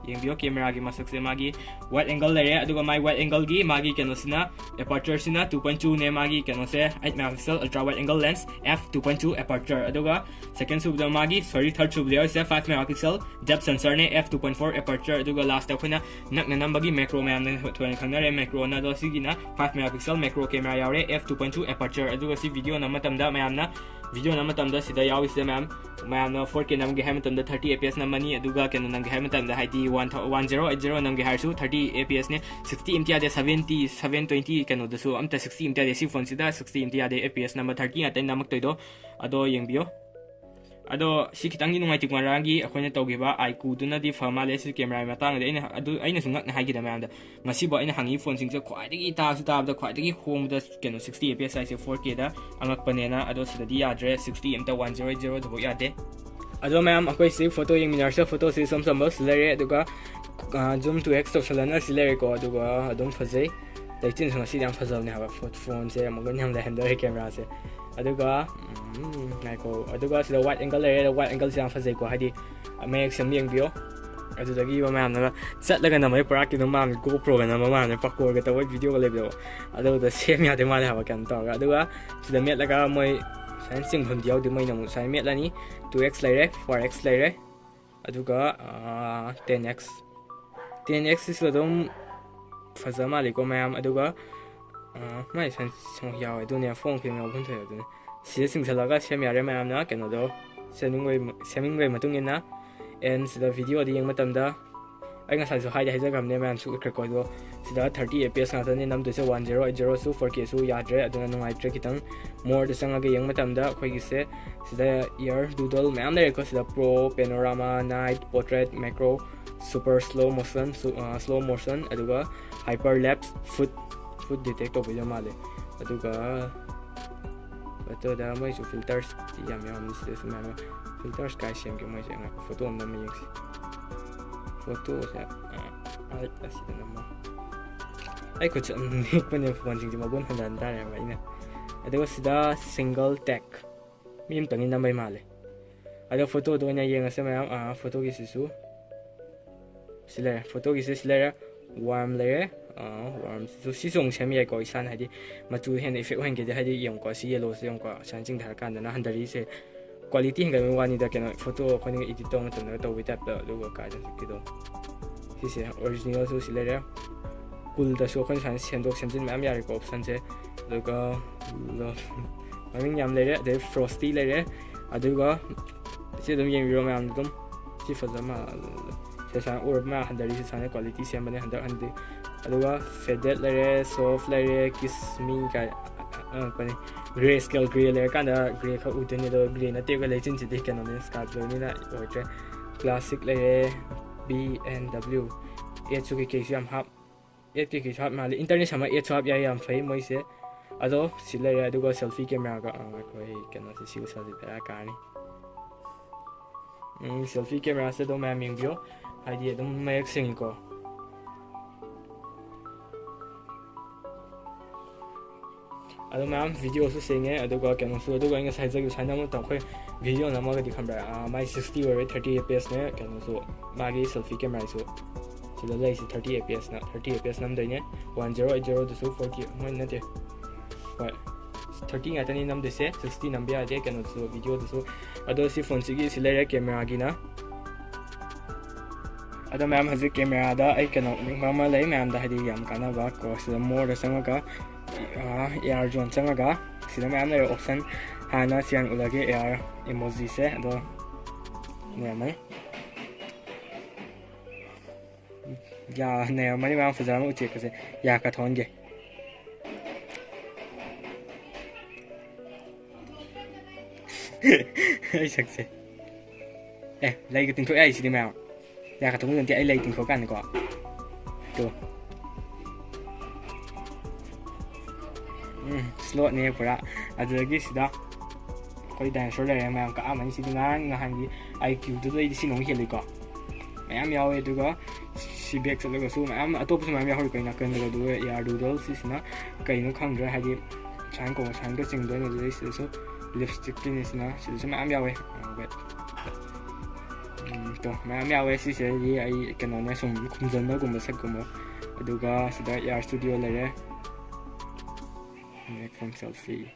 ꯌꯦꯡꯕꯤꯌꯣ, ꯀꯦꯃꯦꯔꯥꯒꯤ ꯃꯁꯛꯁꯦ ꯃꯥꯒꯤ wide angle ꯂꯩꯔꯦ, ꯑꯗꯨꯒ my wide angleꯒꯤ ꯃꯥꯒꯤ ꯀꯩꯅꯣꯁꯤꯅ, apertureꯁꯤꯅ two point twoꯅꯦ, ꯃꯥꯒꯤ ꯀꯩꯅꯣꯁꯦ eight megapixel ultra wide angle lens f two point two aperture, ꯑꯗꯨꯒ second ꯁꯨꯕꯗ ꯃꯥꯒꯤ, sorry, third ꯁꯨꯕꯗ ꯌꯥꯎꯔꯤꯁꯦ five megapixel depth sensorꯅꯦ, f two point four aperture, ꯑꯗꯨꯒ lastꯇ ꯑꯩꯈꯣꯏꯅ ꯅꯛꯅ ꯅꯝꯕꯒꯤ macro, ꯃꯌꯥꯝꯅ ꯊꯣꯏꯅ ꯈꯪꯅꯔꯦ macroꯅ, ꯑꯗꯣ ꯁꯤꯒꯤꯅ five megapixel macro camera ꯌꯥꯎꯔꯦ, f two point two aperture, ꯑꯗꯨꯒ ꯁꯤ video ꯅꯝꯕ ꯃꯇꯝꯗ ꯃꯌꯥꯝꯅ video ꯅꯝꯕ ꯃꯇꯝꯗ ꯁꯤꯗ ꯌꯥꯎꯔꯤꯁꯤꯗ ꯃꯌꯥꯝ, ꯃꯌꯥꯝꯅ four K ꯅꯝꯒꯦ ꯍꯥꯏꯕ ꯃꯇꯝꯗ thirty F P S ꯅꯝꯃꯅꯤ, ꯑꯗꯨꯒ ꯀꯩꯅꯣ ꯅꯝꯒꯦ ꯍꯥꯏꯕ ꯃꯇꯝꯗ, ꯍꯥꯏꯗꯤ one thou-, one zero eight zero ꯅꯝꯒꯦ ꯍꯥꯏꯔꯁꯨ thirty F P S ꯅꯦ, sixty ꯑꯝꯇ ꯌꯥꯗꯦ, seventy, seven twenty ꯀꯩꯅꯣꯗꯁꯨ ꯑꯝꯇ sixty ꯑꯝꯇ ꯌꯥꯗꯦ, ꯁꯤ phoneꯁꯤꯗ sixty ꯑꯝꯇ ꯌꯥꯗꯦ, F P S number thirty ꯉꯥꯛꯇꯅꯤ ꯅꯝꯃꯛꯇꯣꯏꯗꯣ, ꯑꯗꯣ ꯌꯦꯡꯕꯤꯌꯣ꯫ ꯑꯗꯣ ꯁꯤ ꯈꯤꯇꯪꯗꯤ ꯅꯨꯡꯉꯥꯏꯇꯦ, ꯉꯔꯥꯡꯒꯤ ꯑꯩꯈꯣꯏꯅ ꯇꯧꯈꯤꯕ ꯑꯥꯏꯀꯨꯗꯨꯅꯗꯤ ꯐ ꯃꯥꯜꯂꯦ ꯁꯤ ꯀꯦꯃꯦꯔꯥꯒꯤ ꯃꯇꯥꯡꯗꯗꯤ꯫ ꯑꯩꯅ ꯑꯗꯨ, ꯑꯩꯅꯁꯨ ꯉꯛꯅ ꯍꯥꯏꯈꯤꯗ ꯃꯌꯥꯝꯗ, ꯉꯁꯤꯐꯥꯎ ꯑꯩꯅ ꯍꯪꯉꯤ ꯐꯣꯟꯁꯤꯡꯁꯦ ꯈ꯭ꯋꯥꯏꯗꯒꯤ ꯇꯥꯁꯨ ꯇꯥꯕꯗ ꯈ꯭ꯋꯥꯏꯗꯒꯤ ꯍꯣꯡꯕꯗ ꯀꯩꯅꯣ sixty F P S ꯍꯥꯏꯁꯦ four Kꯗ ꯑꯉꯛꯄꯅꯦꯅ, ꯑꯗꯣ ꯁꯤꯗꯗꯤ ꯌꯥꯗ꯭ꯔꯦ, sixty ꯑꯝꯇ one zero eight zero ꯗꯐꯥꯎ ꯌꯥꯗꯦ꯫ ꯑꯗꯣ ꯃꯌꯥꯝ ꯑꯩꯈꯣꯏ ꯁꯤ ꯐꯣꯇꯣ ꯌꯦꯡꯃꯤꯟꯅꯔꯁꯦ, ꯐꯣꯇꯣꯁꯤ ꯏꯆꯝ ꯆꯝꯕ ꯁꯤ ꯂꯩꯔꯦ, ꯑꯗꯨꯒ zoom two X ꯇꯧꯁꯜꯂꯅ ꯁꯤ ꯂꯩꯔꯦꯀꯣ, ꯑꯗꯨꯒ ꯑꯗꯨꯝ ꯐꯖꯩ꯫ ꯂꯩꯆꯤꯟꯁꯨ ꯉꯁꯤꯗꯤ ꯌꯥꯝ ꯐꯖꯕꯅꯦ ꯍꯥꯏꯕ, ꯐꯣꯟꯁꯦ ꯑꯃꯨꯛ ꯂꯣꯏꯅ ꯌꯥꯝ ꯂꯩꯍꯟꯗꯣꯔꯦ ꯀꯦꯃꯦꯔꯥꯁꯦ꯫ ꯑꯗꯨꯒ ꯎꯝ, ꯉꯥꯏꯈꯣ, ꯑꯗꯨꯒ ꯁꯤꯗ wide angle ꯂꯩꯔꯦ, wide angleꯁꯦ ꯌꯥꯝ ꯐꯖꯩꯀꯣ, ꯍꯥꯏꯗꯤ ꯃꯌꯦꯛꯁꯦ ꯑꯃ ꯌꯦꯡꯕꯤꯌꯣ꯫ ꯑꯗꯨꯗꯒꯤ ꯃꯌꯥꯝꯅꯒ ꯆꯠꯂꯒ ꯅꯝꯕꯩ ꯄꯨꯔꯥ ꯀꯩꯅꯣ ꯃꯥꯜꯂꯦ, GoProꯒ ꯅꯝꯕ ꯃꯥꯜꯂꯦ, ꯄꯥꯀꯣꯔꯒ ꯇꯧꯕꯩ videoꯒ ꯂꯩꯕꯗꯣ, ꯑꯗꯨꯗ ꯁꯦꯝ ꯌꯥꯗꯦ ꯃꯥꯜꯂꯦ ꯍꯥꯏꯕ ꯀꯩꯅꯣ ꯇꯧꯔꯒ꯫ ꯑꯗꯨꯒ ꯁꯤꯗ ꯃꯦꯠꯂꯒ ꯃꯣꯏ ꯁꯨꯃꯥꯏꯅ ꯆꯤꯡꯐꯝꯗꯤ ꯌꯥꯎꯗꯦ, ꯃꯣꯏꯅ ꯑꯃꯨꯛ ꯁꯨꯃꯥꯏꯅ ꯃꯦꯠꯂꯅꯤ, two X ꯂꯩꯔꯦ, four X ꯂꯩꯔꯦ, ꯑꯗꯨꯒ ten X, ten X ꯁꯤꯁꯨ ꯑꯗꯨꯝ ꯐꯖ ꯃꯥꯜꯂꯤꯀꯣ ꯃꯌꯥꯝ꯫ ꯑꯗꯨꯒ ꯃꯥꯏ ꯁꯨꯃꯥꯏꯅ ꯌꯥꯎꯋꯦ, ꯑꯗꯨꯅꯦ ꯐꯣꯡ ꯐꯤꯂꯝ ꯌꯥꯎꯐꯝ ꯊꯣꯛꯑꯦ꯫ ꯑꯗꯨꯅꯦ ꯁꯤꯗ ꯆꯤꯡꯁꯤꯜꯂꯒ ꯁꯦꯝ ꯌꯥꯔꯦ ꯃꯌꯥꯝꯅ ꯀꯩꯅꯣꯗꯣ ꯁꯦꯝꯅꯤꯡꯕꯒꯤ, ꯁꯦꯝꯅꯤꯡꯕꯒꯤ ꯃꯇꯨꯡ ꯏꯟꯅ꯫ And ꯁꯤꯗ videoꯗ ꯌꯦꯡꯕ ꯃꯇꯝꯗ ꯑꯩ ꯉꯁꯥꯏꯁꯨ ꯍꯥꯏꯗꯤ ꯍꯥꯏꯖꯈ꯭ꯔꯕꯅꯦ, ꯃꯌꯥꯝꯁꯨ ꯎꯠꯈ꯭ꯔꯦꯀꯣ꯫ ꯑꯗꯣ ꯁꯤꯗ thirty F P S ꯉꯥꯛꯇꯅꯦ ꯅꯝꯗꯣꯏꯁꯦ, one zero eight zeroꯁꯨ, four Kꯁꯨ ꯌꯥꯗ꯭ꯔꯦ, ꯑꯗꯨꯅ ꯅꯨꯡꯉꯥꯏꯇ꯭ꯔꯦ ꯈꯤꯇꯪ꯫ Moreꯗ ꯆꯪꯉꯒ ꯌꯦꯡꯕ ꯃꯇꯝꯗ ꯑꯩꯈꯣꯏꯒꯤꯁꯦ ꯁꯤꯗ air doodle ꯃꯌꯥꯝ ꯂꯩꯔꯦꯀꯣ꯫ ꯁꯤꯗ pro, panorama, night, portrait, macro, super slow motion, slow motion, ꯑꯗꯨꯒ hyperlapse, foot, foot detect ꯇꯧꯕꯩꯗꯣ ꯃꯥꯜꯂꯦ꯫ ꯑꯗꯨꯒ ꯐꯣꯇꯣꯗ ꯃꯣꯏꯁꯨ filtersꯇꯤ ꯌꯥꯝ ꯌꯥꯎꯔꯝꯅꯤ, ꯁꯤꯗꯁꯨ ꯃꯌꯥꯝ ꯌꯥꯎ-, filters ꯀꯥꯏ ꯁꯦꯝꯒꯦ ꯃꯣꯏꯁꯦ꯫ ꯉꯥꯏꯈꯣ, ꯐꯣꯇꯣ ꯑꯃ ꯅꯝꯃ ꯌꯦꯡꯁꯤ꯫ ꯐꯣꯇꯣꯁꯦ, ꯑ, ꯑ, ꯑꯁꯤꯗ ꯅꯝꯃꯣ꯫ ꯑꯩ ꯈꯨꯠꯁꯦ ꯑꯗꯨꯝ ꯅꯤꯛꯄꯅꯦ, ꯐꯣꯟꯁꯤꯡꯁꯦ ꯃꯒꯨꯟ ꯍꯟꯊꯍꯟ ꯇꯥꯔꯦꯕ ꯑꯩꯅ꯫ ꯑꯗꯨꯒ ꯁꯤꯗ single take, ꯃꯤ ꯑꯃꯇꯪꯒꯤ ꯅꯝꯕꯩ ꯃꯥꯜꯂꯦ꯫ ꯑꯗꯣ ꯐꯣꯇꯣꯗꯣ ꯑꯣꯏꯅ ꯌꯦꯡꯉꯁꯦ ꯃꯌꯥꯝ꯫ ꯑ, ꯐꯣꯇꯣꯒꯤꯁꯤꯁꯨ ꯁꯤ ꯂꯩꯔꯦ, ꯐꯣꯇꯣꯒꯤꯁꯦ ꯁꯤ ꯂꯩꯔꯦ꯫ ꯋꯥꯔꯝ ꯂꯩꯔꯦ꯫ ꯋꯥꯔꯝꯁꯤꯁꯨ, ꯁꯤꯁꯨ ꯑꯃꯨꯛ ꯁꯦꯝ ꯌꯥꯏꯀꯣ, ꯏꯁꯥꯅ ꯍꯥꯏꯗꯤ ꯃꯆꯨ ꯍꯦꯟꯅ ꯏꯐꯦꯛ ꯑꯣꯏꯍꯟꯒꯦꯗꯤ, ꯍꯥꯏꯗꯤ ꯌꯦꯡꯉꯨꯀꯣ, ꯁꯤ ꯌꯦꯂꯣꯁꯦ ꯌꯦꯡꯉꯨꯀꯣ, ꯁꯨꯃꯥꯏꯅ ꯆꯤꯡꯊꯔꯀꯥꯟꯗꯅ ꯍꯟꯊꯔꯛꯏꯁꯦ꯫ ꯀ꯭ꯋꯥꯂꯤꯇꯤ ꯍꯦꯟꯒꯠꯄꯒꯤ ꯋꯥꯅꯤꯗ, ꯀꯩꯅꯣ, ꯐꯣꯇꯣ ꯑꯩꯈꯣꯏꯅ ꯏꯗꯤꯠ ꯇꯧꯕ ꯃꯇꯝꯗ ꯇꯧꯕꯒꯤ ꯇꯥꯏꯞꯇ꯫ ꯑꯗꯨꯒ ꯀꯥꯏꯗ ꯍꯧꯖꯤꯛꯀꯤꯗꯣ, ꯁꯤꯁꯦ ꯑꯣꯔꯤꯖꯤꯅꯦꯜꯁꯨ ꯁꯤ ꯂꯩꯔꯦ꯫ ꯀꯨꯜꯗꯁꯨ ꯑꯩꯈꯣꯏꯅ ꯁꯨꯃꯥꯏꯅ ꯁꯦꯝꯗꯣꯛ ꯁꯦꯝꯖꯤꯟ ꯃꯌꯥꯝ ꯌꯥꯔꯦꯀꯣ, ꯑꯣꯞꯁꯟꯁꯦ꯫ ꯑꯗꯨꯒ ꯃꯃꯤꯡ ꯌꯥꯝ ꯂꯩꯔꯦ꯫ ꯑꯗꯩ ꯐ꯭ꯔꯣꯁꯇꯤ ꯂꯩꯔꯦ꯫ ꯑꯗꯨꯒ ꯁꯤ ꯑꯗꯨꯝ ꯌꯦꯡꯕꯤꯔꯣ ꯃꯌꯥꯝꯅ ꯑꯗꯨꯝ꯫ ꯁꯤ ꯐꯖꯕ ꯃꯥꯜꯂꯦ꯫ ꯁꯤ ꯁꯨꯃꯥꯏꯅ ꯎꯔꯕ ꯃꯌꯥꯝ ꯍꯟꯊꯔꯤꯁꯦ ꯁꯨꯃꯥꯏꯅ ꯀ꯭ꯋꯥꯂꯤꯇꯤ ꯁꯦꯝꯕꯅꯦ ꯍꯟꯗꯛ ꯍꯟꯗꯤ꯫ ꯑꯗꯨꯒ ꯐꯦꯗꯦꯠ ꯂꯩꯔꯦ, ꯁꯣꯐ ꯂꯩꯔꯦ, ꯀꯤꯁ ꯃꯤ ꯀꯥꯏ ꯑꯉꯛꯄꯅꯤ꯫ ꯒ꯭ꯔꯦ ꯁ꯭ꯀꯦꯜ ꯒ꯭ꯔꯦ ꯂꯩꯔꯀꯥꯟꯗ ꯒ꯭ꯔꯦ ꯈꯔ ꯎꯗꯣꯏꯅꯦ, ꯑꯗꯣ ꯒ꯭ꯔꯦ ꯅꯠꯇꯦꯕ ꯂꯩꯆꯤꯟꯁꯤꯗꯤ ꯀꯩꯅꯣꯅꯤ, ꯁ꯭ꯀꯥꯏ ꯕ꯭ꯂꯨꯅꯤꯅ ꯑꯣꯏꯗ꯭ꯔꯦ꯫ ꯀ꯭ꯂꯥꯁꯤꯛ ꯂꯩꯔꯦ, ꯕꯤ ꯑꯦꯟ ꯗꯕ꯭ꯂꯤꯎ꯫ ꯑꯦꯠꯁꯨ ꯀꯩꯀꯩꯁꯨ ꯌꯥꯝ ꯍꯥꯞ, ꯑꯦꯠ ꯀꯩꯀꯩꯁꯨ ꯍꯥꯞ ꯃꯥꯜꯂꯦ꯫ ꯏꯟꯇꯔꯅꯦꯠ ꯁꯝꯃ ꯑꯦꯠꯁꯨ ꯍꯥꯞ ꯌꯥꯏ, ꯌꯥꯝ ꯐꯩ ꯃꯣꯏꯁꯦ꯫ ꯑꯗꯣ ꯁꯤ ꯂꯩꯔꯦ꯫ ꯑꯗꯨꯒ ꯁꯦꯜꯐꯤ ꯀꯦꯃꯦꯔꯥꯒ, ꯑ, ꯑꯩꯈꯣꯏ ꯀꯩꯅꯣꯁꯦ ꯁꯤ ꯎꯁꯜꯂꯗꯤ ꯕꯦꯔꯥ ꯀꯥꯔꯅꯤ꯫ ꯎꯝ, ꯁꯦꯜꯐꯤ ꯀꯦꯃꯦꯔꯥꯁꯦ ꯑꯗꯨꯝ ꯃꯌꯥꯝ ꯌꯦꯡꯕꯤꯌꯣ, ꯍꯥꯏꯗꯤ ꯑꯗꯨꯝ ꯃꯌꯦꯛ ꯁꯦꯡꯉꯤꯀꯣ꯫ ꯑꯗꯣ ꯃꯌꯥꯝ ꯚꯤꯗꯤꯑꯣꯁꯨ ꯁꯦꯡꯉꯦ, ꯑꯗꯨꯒ ꯀꯩꯅꯣꯁꯨ, ꯑꯗꯨꯒ ꯑꯩ ꯉꯁꯥꯏ ꯍꯥꯏꯖꯈꯤꯕ ꯁꯨꯃꯥꯏꯅ ꯑꯃ ꯑꯩꯈꯣꯏ ꯚꯤꯗꯤꯑꯣ ꯅꯝꯃꯒꯗꯤ ꯈꯪꯕ꯭ꯔꯥ, ꯑꯥ, ꯃꯥꯏ ꯁꯤꯛꯁꯇꯤ ꯑꯣꯏꯔꯦ, ꯊꯥꯔꯇꯤ ꯑꯦꯐ ꯄꯤ ꯑꯦꯁꯅꯦ꯫ ꯀꯩꯅꯣꯁꯨ ꯃꯥꯒꯤ ꯁꯦꯜꯐꯤ ꯀꯦꯃꯦꯔꯥꯁꯨ ꯁꯤꯗ ꯂꯩꯔꯤꯁꯦ ꯊꯥꯔꯇꯤ ꯑꯦꯐ ꯄꯤ ꯑꯦꯁꯅ, ꯊꯥꯔꯇꯤ ꯑꯦꯐ ꯄꯤ ꯑꯦꯁ ꯅꯝꯗꯣꯏꯅꯦ꯫ ꯋꯥꯟ ꯖꯦꯔꯣ ꯑꯩꯠ ꯖꯦꯔꯣꯗꯨꯁꯨ ꯐꯣꯔ ꯀꯦ, ꯃꯣꯏ ꯅꯠꯇꯦ, ꯍꯣꯏ, ꯊꯥꯔꯇꯤ ꯉꯥꯛꯇꯅꯤ ꯅꯝꯗꯣꯏꯁꯦ, ꯁꯤꯛꯁꯇꯤ ꯅꯝꯕ ꯌꯥꯗꯦ꯫ ꯀꯩꯅꯣꯗꯨꯁꯨ, ꯚꯤꯗꯤꯑꯣꯗꯨꯁꯨ꯫ ꯑꯗꯣ ꯁꯤ ꯐꯣꯟꯁꯤꯒꯤ ꯁꯤ ꯂꯩꯔꯦ ꯀꯦꯃꯦꯔꯥꯒꯤꯅ꯫ ꯑꯗꯣ ꯃꯌꯥꯝ ꯍꯧꯖꯤꯛ ꯀꯦꯃꯦꯔꯥꯗ ꯑꯩ ꯀꯩꯅꯣ ꯎꯠꯅꯤꯡꯕ ꯑꯃ ꯂꯩ ꯃꯌꯥꯝꯗ, ꯍꯥꯏꯗꯤ ꯌꯥꯝ ꯀꯥꯟꯅꯕ ꯀꯣ꯫ ꯁꯤꯗ ꯃꯣꯔꯗ ꯆꯪꯉꯒ, ꯑꯦ ꯑꯥꯔ ꯖꯣꯟ ꯆꯪꯉꯒ ꯁꯤꯗ ꯃꯌꯥꯝ ꯂꯩꯔꯦ ꯑꯣꯞꯁꯟ꯫ ꯍꯥꯟꯅ ꯁꯤ ꯍꯥꯟꯅ ꯎꯠꯂꯒꯦ, ꯑꯦ ꯑꯥꯔ ꯏꯃꯣꯖꯤꯁꯦ꯫ ꯑꯗꯣ ꯂꯩꯔꯝꯃꯅꯤ꯫ ꯌꯥ, ꯂꯩꯔꯝꯃꯅꯤ ꯃꯌꯥꯝ ꯐꯖꯔꯝꯃ ꯎꯆꯦꯛꯀꯁꯦ꯫ ꯌꯥ ꯀꯥꯊꯣꯛꯍꯟꯒꯦ꯫ ꯑꯩ ꯁꯛꯁꯦ꯫ ꯑꯦ, ꯂꯩꯒ ꯇꯤꯡꯊꯣꯛ ꯌꯥꯏ ꯁꯤꯗꯤ ꯃꯌꯥꯝ꯫ ꯌꯥ ꯀꯥꯊꯣꯛꯄ ꯅꯠꯇꯦ, ꯑꯩ ꯂꯩ ꯇꯤꯡꯊꯣꯛꯀꯥꯟꯗꯀꯣ꯫ ꯇꯨ꯫ ꯎꯝ, ꯁ꯭ꯂꯣꯠꯅꯦ ꯄꯨꯔꯥ꯫ ꯑꯗꯨꯗꯒꯤ ꯁꯤꯗ ꯑꯩꯈꯣꯏ ꯗꯥꯏꯅꯣꯁꯣꯔ ꯂꯩꯔꯦ ꯃꯌꯥꯝ ꯀꯛꯑꯝꯃꯅꯤ꯫ ꯁꯤꯗꯤ ꯉꯔꯥꯡ ꯅꯍꯥꯟꯒꯤ ꯑꯥꯏ ꯀ꯭ꯌꯨꯗꯨꯗꯩꯗꯤ ꯁꯤꯅ ꯑꯃꯨꯛ ꯍꯦꯜꯂꯤꯀꯣ꯫ ꯃꯌꯥꯝ ꯌꯥꯎꯋꯦ꯫ ꯑꯗꯨꯒ ꯁꯤ ꯕꯦꯛ ꯆꯠꯂꯒꯁꯨ ꯃꯌꯥꯝ ꯑꯇꯣꯞꯄꯁꯨ ꯃꯌꯥꯝ ꯌꯥꯎꯍꯧꯔꯤ ꯀꯩꯅꯣ ꯅꯥꯀꯟꯗꯒ꯫ ꯑꯗꯨꯒ ꯑꯦ ꯑꯥꯔ ꯗꯨꯗꯜ ꯁꯤꯁꯤꯅ ꯀꯩꯅꯣ ꯈꯪꯗ꯭ꯔꯦ, ꯍꯥꯏꯗꯤ ꯁꯥꯏꯟ ꯀꯣ ꯁꯥꯏꯟꯒ ꯆꯤꯡꯗꯣꯏꯅꯦ꯫ ꯑꯗꯨꯗꯩ ꯁꯤꯗꯁꯨ ꯂꯤꯞꯁꯇꯤꯛꯀꯤꯅꯤ ꯁꯤꯅ, ꯁꯤꯗꯁꯨ ꯃꯌꯥꯝ ꯌꯥꯎꯋꯦ꯫ ꯑ, wait꯫ ꯎꯝ, ꯇꯣ, ꯃꯌꯥꯝ ꯌꯥꯎꯋꯦ꯫ ꯁꯤꯁꯤꯗꯤ ꯑꯩ ꯀꯩꯅꯣꯅꯦ, ꯁꯨꯝ ꯈꯨꯝꯖꯤꯟꯕꯒꯨꯝꯕ ꯁꯛꯀꯨꯝꯕ꯫ ꯑꯗꯨꯒ ꯁꯤꯗ AR Studio ꯂꯩꯔꯦ, Make Phone Selfie,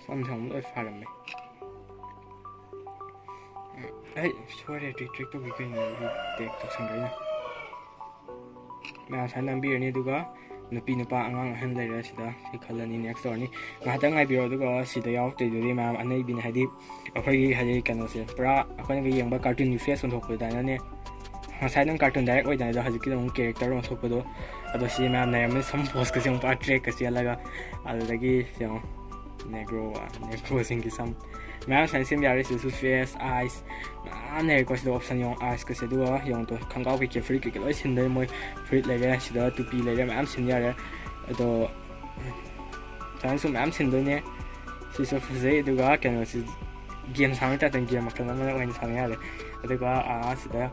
ꯁꯣꯝ ꯁꯣꯝ ꯂꯣꯏ ꯐꯥꯔꯝꯃꯦ꯫ ꯑꯩ ꯁꯣꯏꯔꯦ, ꯔꯤꯇ꯭ꯔꯤꯛ ꯇꯧꯕꯤ ꯀꯩꯅꯣ, ꯇꯦꯛ ꯇꯧꯁꯟꯈ꯭ꯔꯦꯅꯦ꯫ ꯃꯌꯥꯝ ꯁꯨꯃꯥꯏꯅ ꯅꯝꯕꯤꯔꯅꯤ, ꯑꯗꯨꯒ ꯅꯨꯄꯤ ꯅꯨꯄꯥ ꯑꯉꯥꯡ ꯑꯍꯟ ꯂꯩꯔꯦ, ꯁꯤꯗ ꯁꯤ ꯈꯜꯂꯅꯤ, next ꯇꯧꯔꯅꯤ꯫ ꯉꯥꯏꯍꯥꯛꯇꯪ ꯉꯥꯏꯕꯤꯔꯣ, ꯑꯗꯨꯒ ꯁꯤꯗ ꯌꯥꯎꯔꯛꯇꯣꯏꯗꯨꯗꯤ ꯃꯌꯥꯝ ꯑꯅꯩꯕꯤꯅꯤ, ꯍꯥꯏꯗꯤ ꯑꯩꯈꯣꯏꯒꯤ ꯍꯥꯏꯗꯤ ꯀꯩꯅꯣꯁꯦ ꯄꯨꯔꯥ ꯑꯩꯈꯣꯏꯅꯒ ꯌꯦꯡꯕ ꯀꯥꯔꯇꯨꯟꯒꯤ ꯐꯦꯁ ꯑꯣꯟꯊꯣꯛꯄ ꯑꯗꯨꯃꯥꯏꯅꯅꯦ꯫ ꯉꯁꯥꯏ ꯑꯗꯨꯝ ꯀꯥꯔꯇꯨꯟ ꯗꯥꯏꯔꯦꯛ ꯑꯣꯏꯗꯅ, ꯑꯗꯣ ꯍꯧꯖꯤꯛꯀꯤꯗꯣ ꯑꯃꯨꯛ ꯀꯦꯔꯦꯛꯇꯔ ꯑꯣꯟꯊꯣꯛꯄꯗꯣ꯫ ꯑꯗꯣ ꯁꯤ ꯃꯌꯥꯝ ꯂꯩꯔꯝꯃꯤ, ꯁꯝ ꯄꯣꯁꯀꯁꯦ ꯑꯃꯨꯛ ꯄꯨꯔꯥ ꯇ꯭ꯔꯦꯛꯀ ꯆꯦꯜꯂꯒ꯫ ꯑꯗꯨꯗꯒꯤ ꯌꯦꯡꯉꯣ, ꯅꯦꯒ꯭ꯔꯣ, ꯅꯦꯒ꯭ꯔꯣꯁꯤꯡꯒꯤ ꯁꯝ ꯃꯌꯥꯝ ꯁꯨꯃꯥꯏꯅ ꯁꯦꯝꯕ ꯌꯥꯔꯦ꯫ ꯁꯤꯗꯁꯨ ꯐꯦꯁ, ꯑꯥꯏꯁ ꯃꯌꯥꯝ ꯂꯩꯔꯦꯀꯣ꯫ ꯁꯤꯗ ꯑꯣꯞꯁꯟ ꯌꯦꯡꯉꯣ, ꯑꯥꯏꯁꯀꯁꯦ꯫ ꯑꯗꯨꯒ ꯌꯦꯡꯉꯣ ꯇꯣ, ꯈꯣꯡꯒ꯭ꯔꯥꯎ ꯀꯩꯀꯩ, ꯐꯨꯔꯤꯠ ꯀꯩꯀꯩ ꯂꯣꯏ ꯁꯤꯟꯗꯣꯏꯅꯦ ꯃꯣꯏ꯫ ꯐꯨꯔꯤꯠ ꯂꯩꯔꯦ, ꯁꯤꯗ ꯇꯨꯄꯤ ꯂꯩꯔꯦ, ꯃꯌꯥꯝ ꯁꯤꯟ ꯌꯥꯔꯦ꯫ ꯑꯗꯣ ꯁꯨꯃꯥꯏꯅꯁꯨ ꯃꯌꯥꯝ ꯁꯤꯟꯗꯣꯏꯅꯦ꯫ ꯁꯤꯁꯨ ꯐꯖꯩ꯫ ꯑꯗꯨꯒ ꯀꯩꯅꯣꯁꯤ ꯒꯦꯝ ꯁꯥꯟꯅꯕ ꯇꯥꯏꯞꯇ ꯒꯦꯝ ꯃꯈꯜ ꯑꯃ ꯑꯣꯏꯅ ꯁꯥꯟꯅ ꯌꯥꯔꯦ꯫ ꯑꯗꯨꯒ ꯑꯥ, ꯁꯤꯗ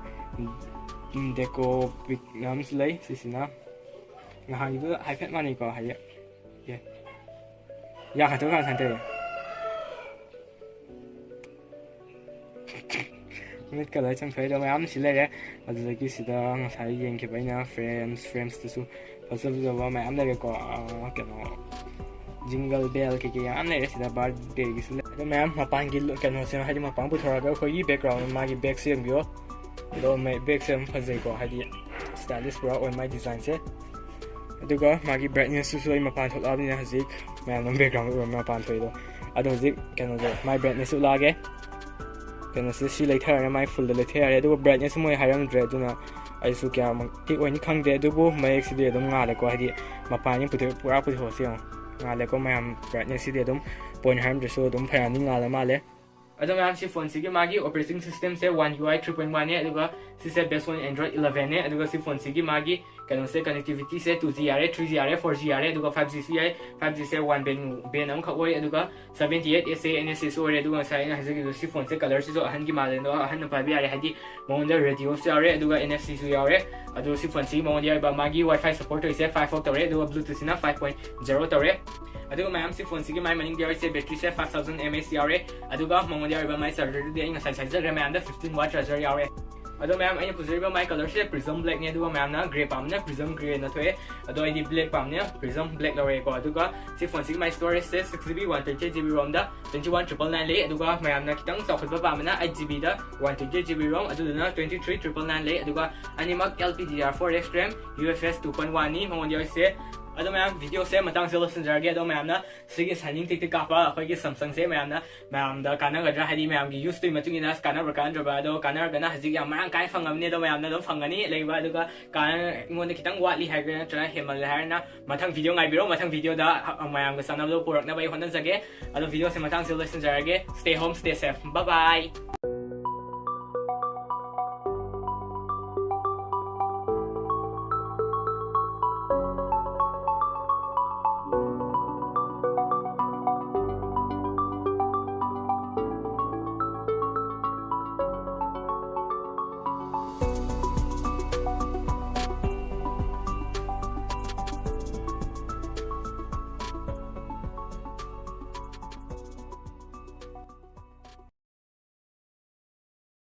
ꯗꯦꯀꯣ ꯄꯤꯛ ꯑꯃꯁꯨ ꯂꯩ꯫ ꯁꯤꯁꯤꯅ ꯅꯍꯥꯟꯒꯤꯗꯨ ꯍꯥꯏꯐꯦꯠ ꯃꯥꯟꯅꯩꯀꯣ, ꯍꯥꯏꯗꯤ ꯑꯦ, ꯌꯥ ꯈꯠꯇꯣꯛ ꯀꯥꯟ ꯁꯨꯃꯥꯏꯅ ꯇꯧꯋꯦ꯫ ꯃꯤꯠꯀ ꯂꯣꯏ ꯆꯪꯊꯣꯛꯑꯦ꯫ ꯑꯗꯣ ꯃꯌꯥꯝ ꯁꯤ ꯂꯩꯔꯦ꯫ ꯑꯗꯨꯗꯒꯤ ꯁꯤꯗ ꯉꯁꯥꯏ ꯌꯦꯡꯈꯤꯕ ꯑꯩꯅ ꯐ꯭ꯔꯦꯝꯁ, ꯐ꯭ꯔꯦꯝꯁꯇꯁꯨ ꯐꯖ ꯐꯖꯕ ꯃꯌꯥꯝ ꯂꯩꯔꯦꯀꯣ꯫ ꯑꯥ, ꯀꯩꯅꯣ, ꯖꯤꯡꯒꯜ ꯕꯦꯜ ꯀꯩꯀꯩ ꯃꯌꯥꯝ ꯂꯩꯔꯦ ꯁꯤꯗ, ꯕꯥꯔꯗꯦꯒꯤꯁꯨ ꯂꯩ꯫ ꯑꯗꯣ ꯃꯌꯥꯝ ꯃꯄꯥꯟꯒꯤ ꯂꯨ-, ꯀꯩꯅꯣꯁꯦ ꯍꯥꯏꯗꯤ ꯃꯄꯥꯟ ꯄꯨꯊꯣꯔꯛꯑꯒ ꯑꯩꯈꯣꯏꯒꯤ ꯕꯦꯛꯒ꯭ꯔꯥꯎꯟ, ꯃꯥꯒꯤ ꯕꯦꯛꯁꯦ ꯌꯦꯡꯕꯤꯌꯣ꯫ ꯑꯗꯣ ꯃꯩ-, ꯕꯦꯛꯁꯦ ꯌꯥꯝ ꯐꯖꯩꯀꯣ, ꯍꯥꯏꯗꯤ ꯁ꯭ꯇꯥꯏꯂꯤꯁ ꯄꯨꯔꯥ ꯑꯣꯏ ꯃꯥꯏ ꯗꯤꯖꯥꯏꯟꯁꯦ꯫ ꯑꯗꯨꯒ ꯃꯥꯒꯤ ꯕ꯭ꯔꯥꯏꯠꯅꯦꯁꯇꯨꯁꯨ ꯑꯩ ꯃꯄꯥꯟ ꯊꯣꯛꯂꯛꯑꯕꯅꯤꯅ ꯍꯧꯖꯤꯛ ꯃꯌꯥꯝ ꯑꯗꯨꯝ ꯕꯦꯛꯒ꯭ꯔꯥꯎꯟ ꯑꯣꯏꯕ ꯃꯄꯥꯟ ꯊꯣꯛꯏꯗꯣ꯫ ꯑꯗꯣ ꯍꯧꯖꯤꯛ ꯀꯩꯅꯣꯁꯦ, ꯃꯥꯏ ꯕ꯭ꯔꯥꯏꯠꯅꯦꯁ ꯎꯠꯂꯛꯑꯒꯦ꯫ ꯀꯩꯅꯣꯁꯦ ꯁꯤ ꯂꯩꯊꯔꯒ ꯃꯥꯏ ꯐꯨꯜꯗ ꯂꯩꯊ ꯌꯥꯔꯦ꯫ ꯑꯗꯨꯒ ꯕ꯭ꯔꯥꯏꯠꯅꯦꯁꯁꯨ ꯃꯣꯏ ꯍꯥꯏꯔꯝꯗ꯭ꯔꯦ, ꯑꯗꯨꯅ ꯑꯩꯁꯨ ꯀꯌꯥꯃꯛꯇꯤ ꯑꯣꯏꯅꯤ ꯈꯪꯗꯦ꯫ ꯑꯗꯨꯕꯨ ꯃꯌꯦꯛꯁꯤꯗꯤ ꯑꯗꯨꯝ ꯉꯥꯜꯂꯦꯀꯣ, ꯍꯥꯏꯗꯤ ꯃꯄꯥꯟꯒꯤ ꯄꯨꯊꯣꯛ-, ꯄꯨꯔꯥ ꯄꯨꯊꯣꯛꯑꯁꯤ ꯌꯦꯡꯉꯣ, ꯉꯥꯜꯂꯦꯀꯣ ꯃꯌꯥꯝ꯫ ꯕ꯭ꯔꯥꯏꯠꯅꯦꯁꯁꯤꯗꯤ ꯑꯗꯨꯝ ꯄꯣꯏꯟ ꯍꯥꯏꯔꯝꯗ꯭ꯔꯁꯨ ꯑꯗꯨꯝ ꯐꯅꯌꯥꯝꯗꯤ ꯉꯥꯜꯂ ꯃꯥꯜꯂꯦ꯫ ꯑꯗꯣ ꯃꯌꯥꯝ, ꯁꯤ ꯐꯣꯟꯁꯤꯒꯤ ꯃꯥꯒꯤ operating systemꯁꯦ One UI three point one ꯅꯦ, ꯑꯗꯨꯒ ꯁꯤꯁꯦ based on Android eleven ꯅꯦ, ꯑꯗꯨꯒ ꯁꯤ ꯐꯣꯟꯁꯤꯒꯤ ꯃꯥꯒꯤ ꯀꯩꯅꯣꯁꯦ, connectivity ꯁꯦ two G ꯌꯥꯔꯦ, three G ꯌꯥꯔꯦ, four G ꯌꯥꯔꯦ, ꯑꯗꯨꯒ five G ꯁꯨ ꯌꯥꯏ꯫ Five G ꯁꯦ one band, band ꯑꯃꯈꯛ ꯑꯣꯏ, ꯑꯗꯨꯒ seventy eight S A N S A ꯁꯨ ꯑꯣꯏꯔꯦ꯫ ꯑꯗꯨꯒ ꯉꯁꯥꯏ ꯑꯩꯅ ꯍꯥꯏꯖꯈꯤꯕꯗꯣ, ꯁꯤ ꯐꯣꯟꯁꯦ colour ꯁꯤꯁꯨ ꯑꯍꯟꯒꯤ ꯃꯥꯜꯂꯦ, ꯑꯗꯣ ꯑꯍꯟꯅ ꯄꯥꯏꯕ ꯌꯥꯔꯦ, ꯍꯥꯏꯗꯤ ꯃꯉꯣꯟꯗ radio ꯁꯨ ꯌꯥꯎꯔꯦ, ꯑꯗꯨꯒ N F C ꯁꯨ ꯌꯥꯎꯔꯦ꯫ ꯑꯗꯣ ꯁꯤ ꯐꯣꯟꯁꯤ ꯃꯉꯣꯟꯗ ꯌꯥꯎꯔꯤꯕ ꯃꯥꯒꯤ Wi-Fi support ꯇꯧꯔꯤꯁꯦ five ꯐꯥꯎ ꯇꯧꯔꯦ, ꯑꯗꯨꯒ Bluetooth ꯁꯤꯅ five point zero ꯇꯧꯔꯦ꯫ ꯑꯗꯨꯒ ꯃꯌꯥꯝ, ꯁꯤ ꯐꯣꯟꯁꯤꯒꯤ ꯃꯥꯏ ꯃꯅꯤꯡꯗ ꯌꯥꯎꯔꯤꯁꯦ battery ꯁꯦ five thousand mAh ꯌꯥꯎꯔꯦ, ꯑꯗꯨꯒ ꯃꯉꯣꯟꯗ ꯌꯥꯎꯔꯤꯕ ꯃꯥꯏ charger ꯗꯨꯗꯤ ꯑꯩ ꯉꯁꯥꯏ ꯍꯥꯏꯖꯈ꯭ꯔꯦ ꯃꯌꯥꯝꯗ, fifteen watt charger ꯌꯥꯎꯔꯦ꯫ ꯑꯗꯣ ꯃꯌꯥꯝ, ꯑꯩꯅ ꯄꯨꯖꯔꯤꯕ ꯃꯥꯏ colour ꯁꯦ Prism Black ꯅꯦ, ꯑꯗꯨꯒ ꯃꯌꯥꯝꯅ grey ꯄꯥꯝꯕꯅ Prism Grey ꯅ ꯊꯣꯛꯑꯦ, ꯑꯗꯣ ꯑꯩꯗꯤ black ꯄꯥꯝꯕꯅꯤꯅ Prism Black ꯂꯧꯔꯦꯀꯣ꯫ ꯑꯗꯨꯒ ꯁꯤ ꯐꯣꯟꯁꯤꯒꯤ ꯃꯥꯏ storage ꯁꯦ six G B one twenty eight G B ROM ꯗ twenty one triple nine ꯂꯩ, ꯑꯗꯨꯒ ꯃꯌꯥꯝꯅ ꯈꯤꯇꯪ ꯆꯥꯎꯈꯠꯄ ꯄꯥꯝꯕꯅ eight G B ꯗ one twenty eight G B ROM, ꯑꯗꯨꯗꯨꯅ twenty three triple nine ꯂꯩ, ꯑꯗꯨꯒ ꯑꯅꯤꯃꯛ L P D D R four X RAM, U F S two point one ꯅꯤ ꯃꯉꯣꯟꯗ ꯌꯥꯎꯔꯤꯁꯦ꯫ ꯑꯗꯣ ꯃꯌꯥꯝ, video ꯁꯦ ꯃꯇꯥꯡꯁꯤꯗ ꯂꯣꯏꯁꯤꯟꯖꯔꯒꯦ꯫ ꯑꯗꯣ ꯃꯌꯥꯝꯅ ꯁꯤꯒꯤ shining ꯇꯤꯛ ꯇꯤꯛ ꯀꯥꯞꯄ ꯑꯩꯈꯣꯏꯒꯤ Samsung ꯁꯦ ꯃꯌꯥꯝꯅ, ꯃꯌꯥꯝꯗ ꯀꯥꯟꯅꯒꯗ꯭ꯔꯥ, ꯍꯥꯏꯗꯤ ꯃꯌꯥꯝꯒꯤ use ꯇꯨꯒꯤ ꯃꯇꯨꯡ ꯏꯟꯅ ꯀꯥꯟꯅꯕ꯭ꯔꯥ ꯀꯥꯟꯅꯗ꯭ꯔꯕ꯭ꯔꯥ꯫ ꯑꯗꯣ ꯀꯥꯟꯅꯔꯒꯅ ꯍꯧꯖꯤꯛ ꯌꯥꯝ ꯃꯔꯥꯡ ꯀꯥꯏꯅ ꯐꯪꯉꯕꯅꯤ, ꯑꯗꯣ ꯃꯌꯥꯝꯅ ꯑꯗꯨꯝ ꯐꯪꯒꯅꯤ ꯂꯩꯕ꯫ ꯑꯗꯨꯒ ꯀꯥꯟꯅ-, ꯑꯩꯉꯣꯟꯗ ꯈꯤꯇꯪ ꯋꯥꯠꯂꯤ ꯍꯥꯏꯔꯒꯅ ꯅꯠꯇ꯭ꯔꯒ ꯍꯦꯟꯃꯜꯂꯦ ꯍꯥꯏꯔꯒꯅ ꯃꯊꯪ video ꯉꯥꯏꯕꯤꯔꯣ, ꯃꯊꯪ video ꯗ ꯃꯌꯥꯝꯒ ꯆꯥꯟꯅꯕꯗꯣ ꯄꯨꯔꯛꯅꯕ ꯑꯩ ꯍꯣꯠꯅꯖꯒꯦ꯫ ꯑꯗꯣ video ꯁꯦ ꯃꯇꯥꯡꯁꯤꯗ ꯂꯣꯏꯁꯤꯟꯖꯔꯒꯦ꯫ Stay home, stay safe, bye bye꯫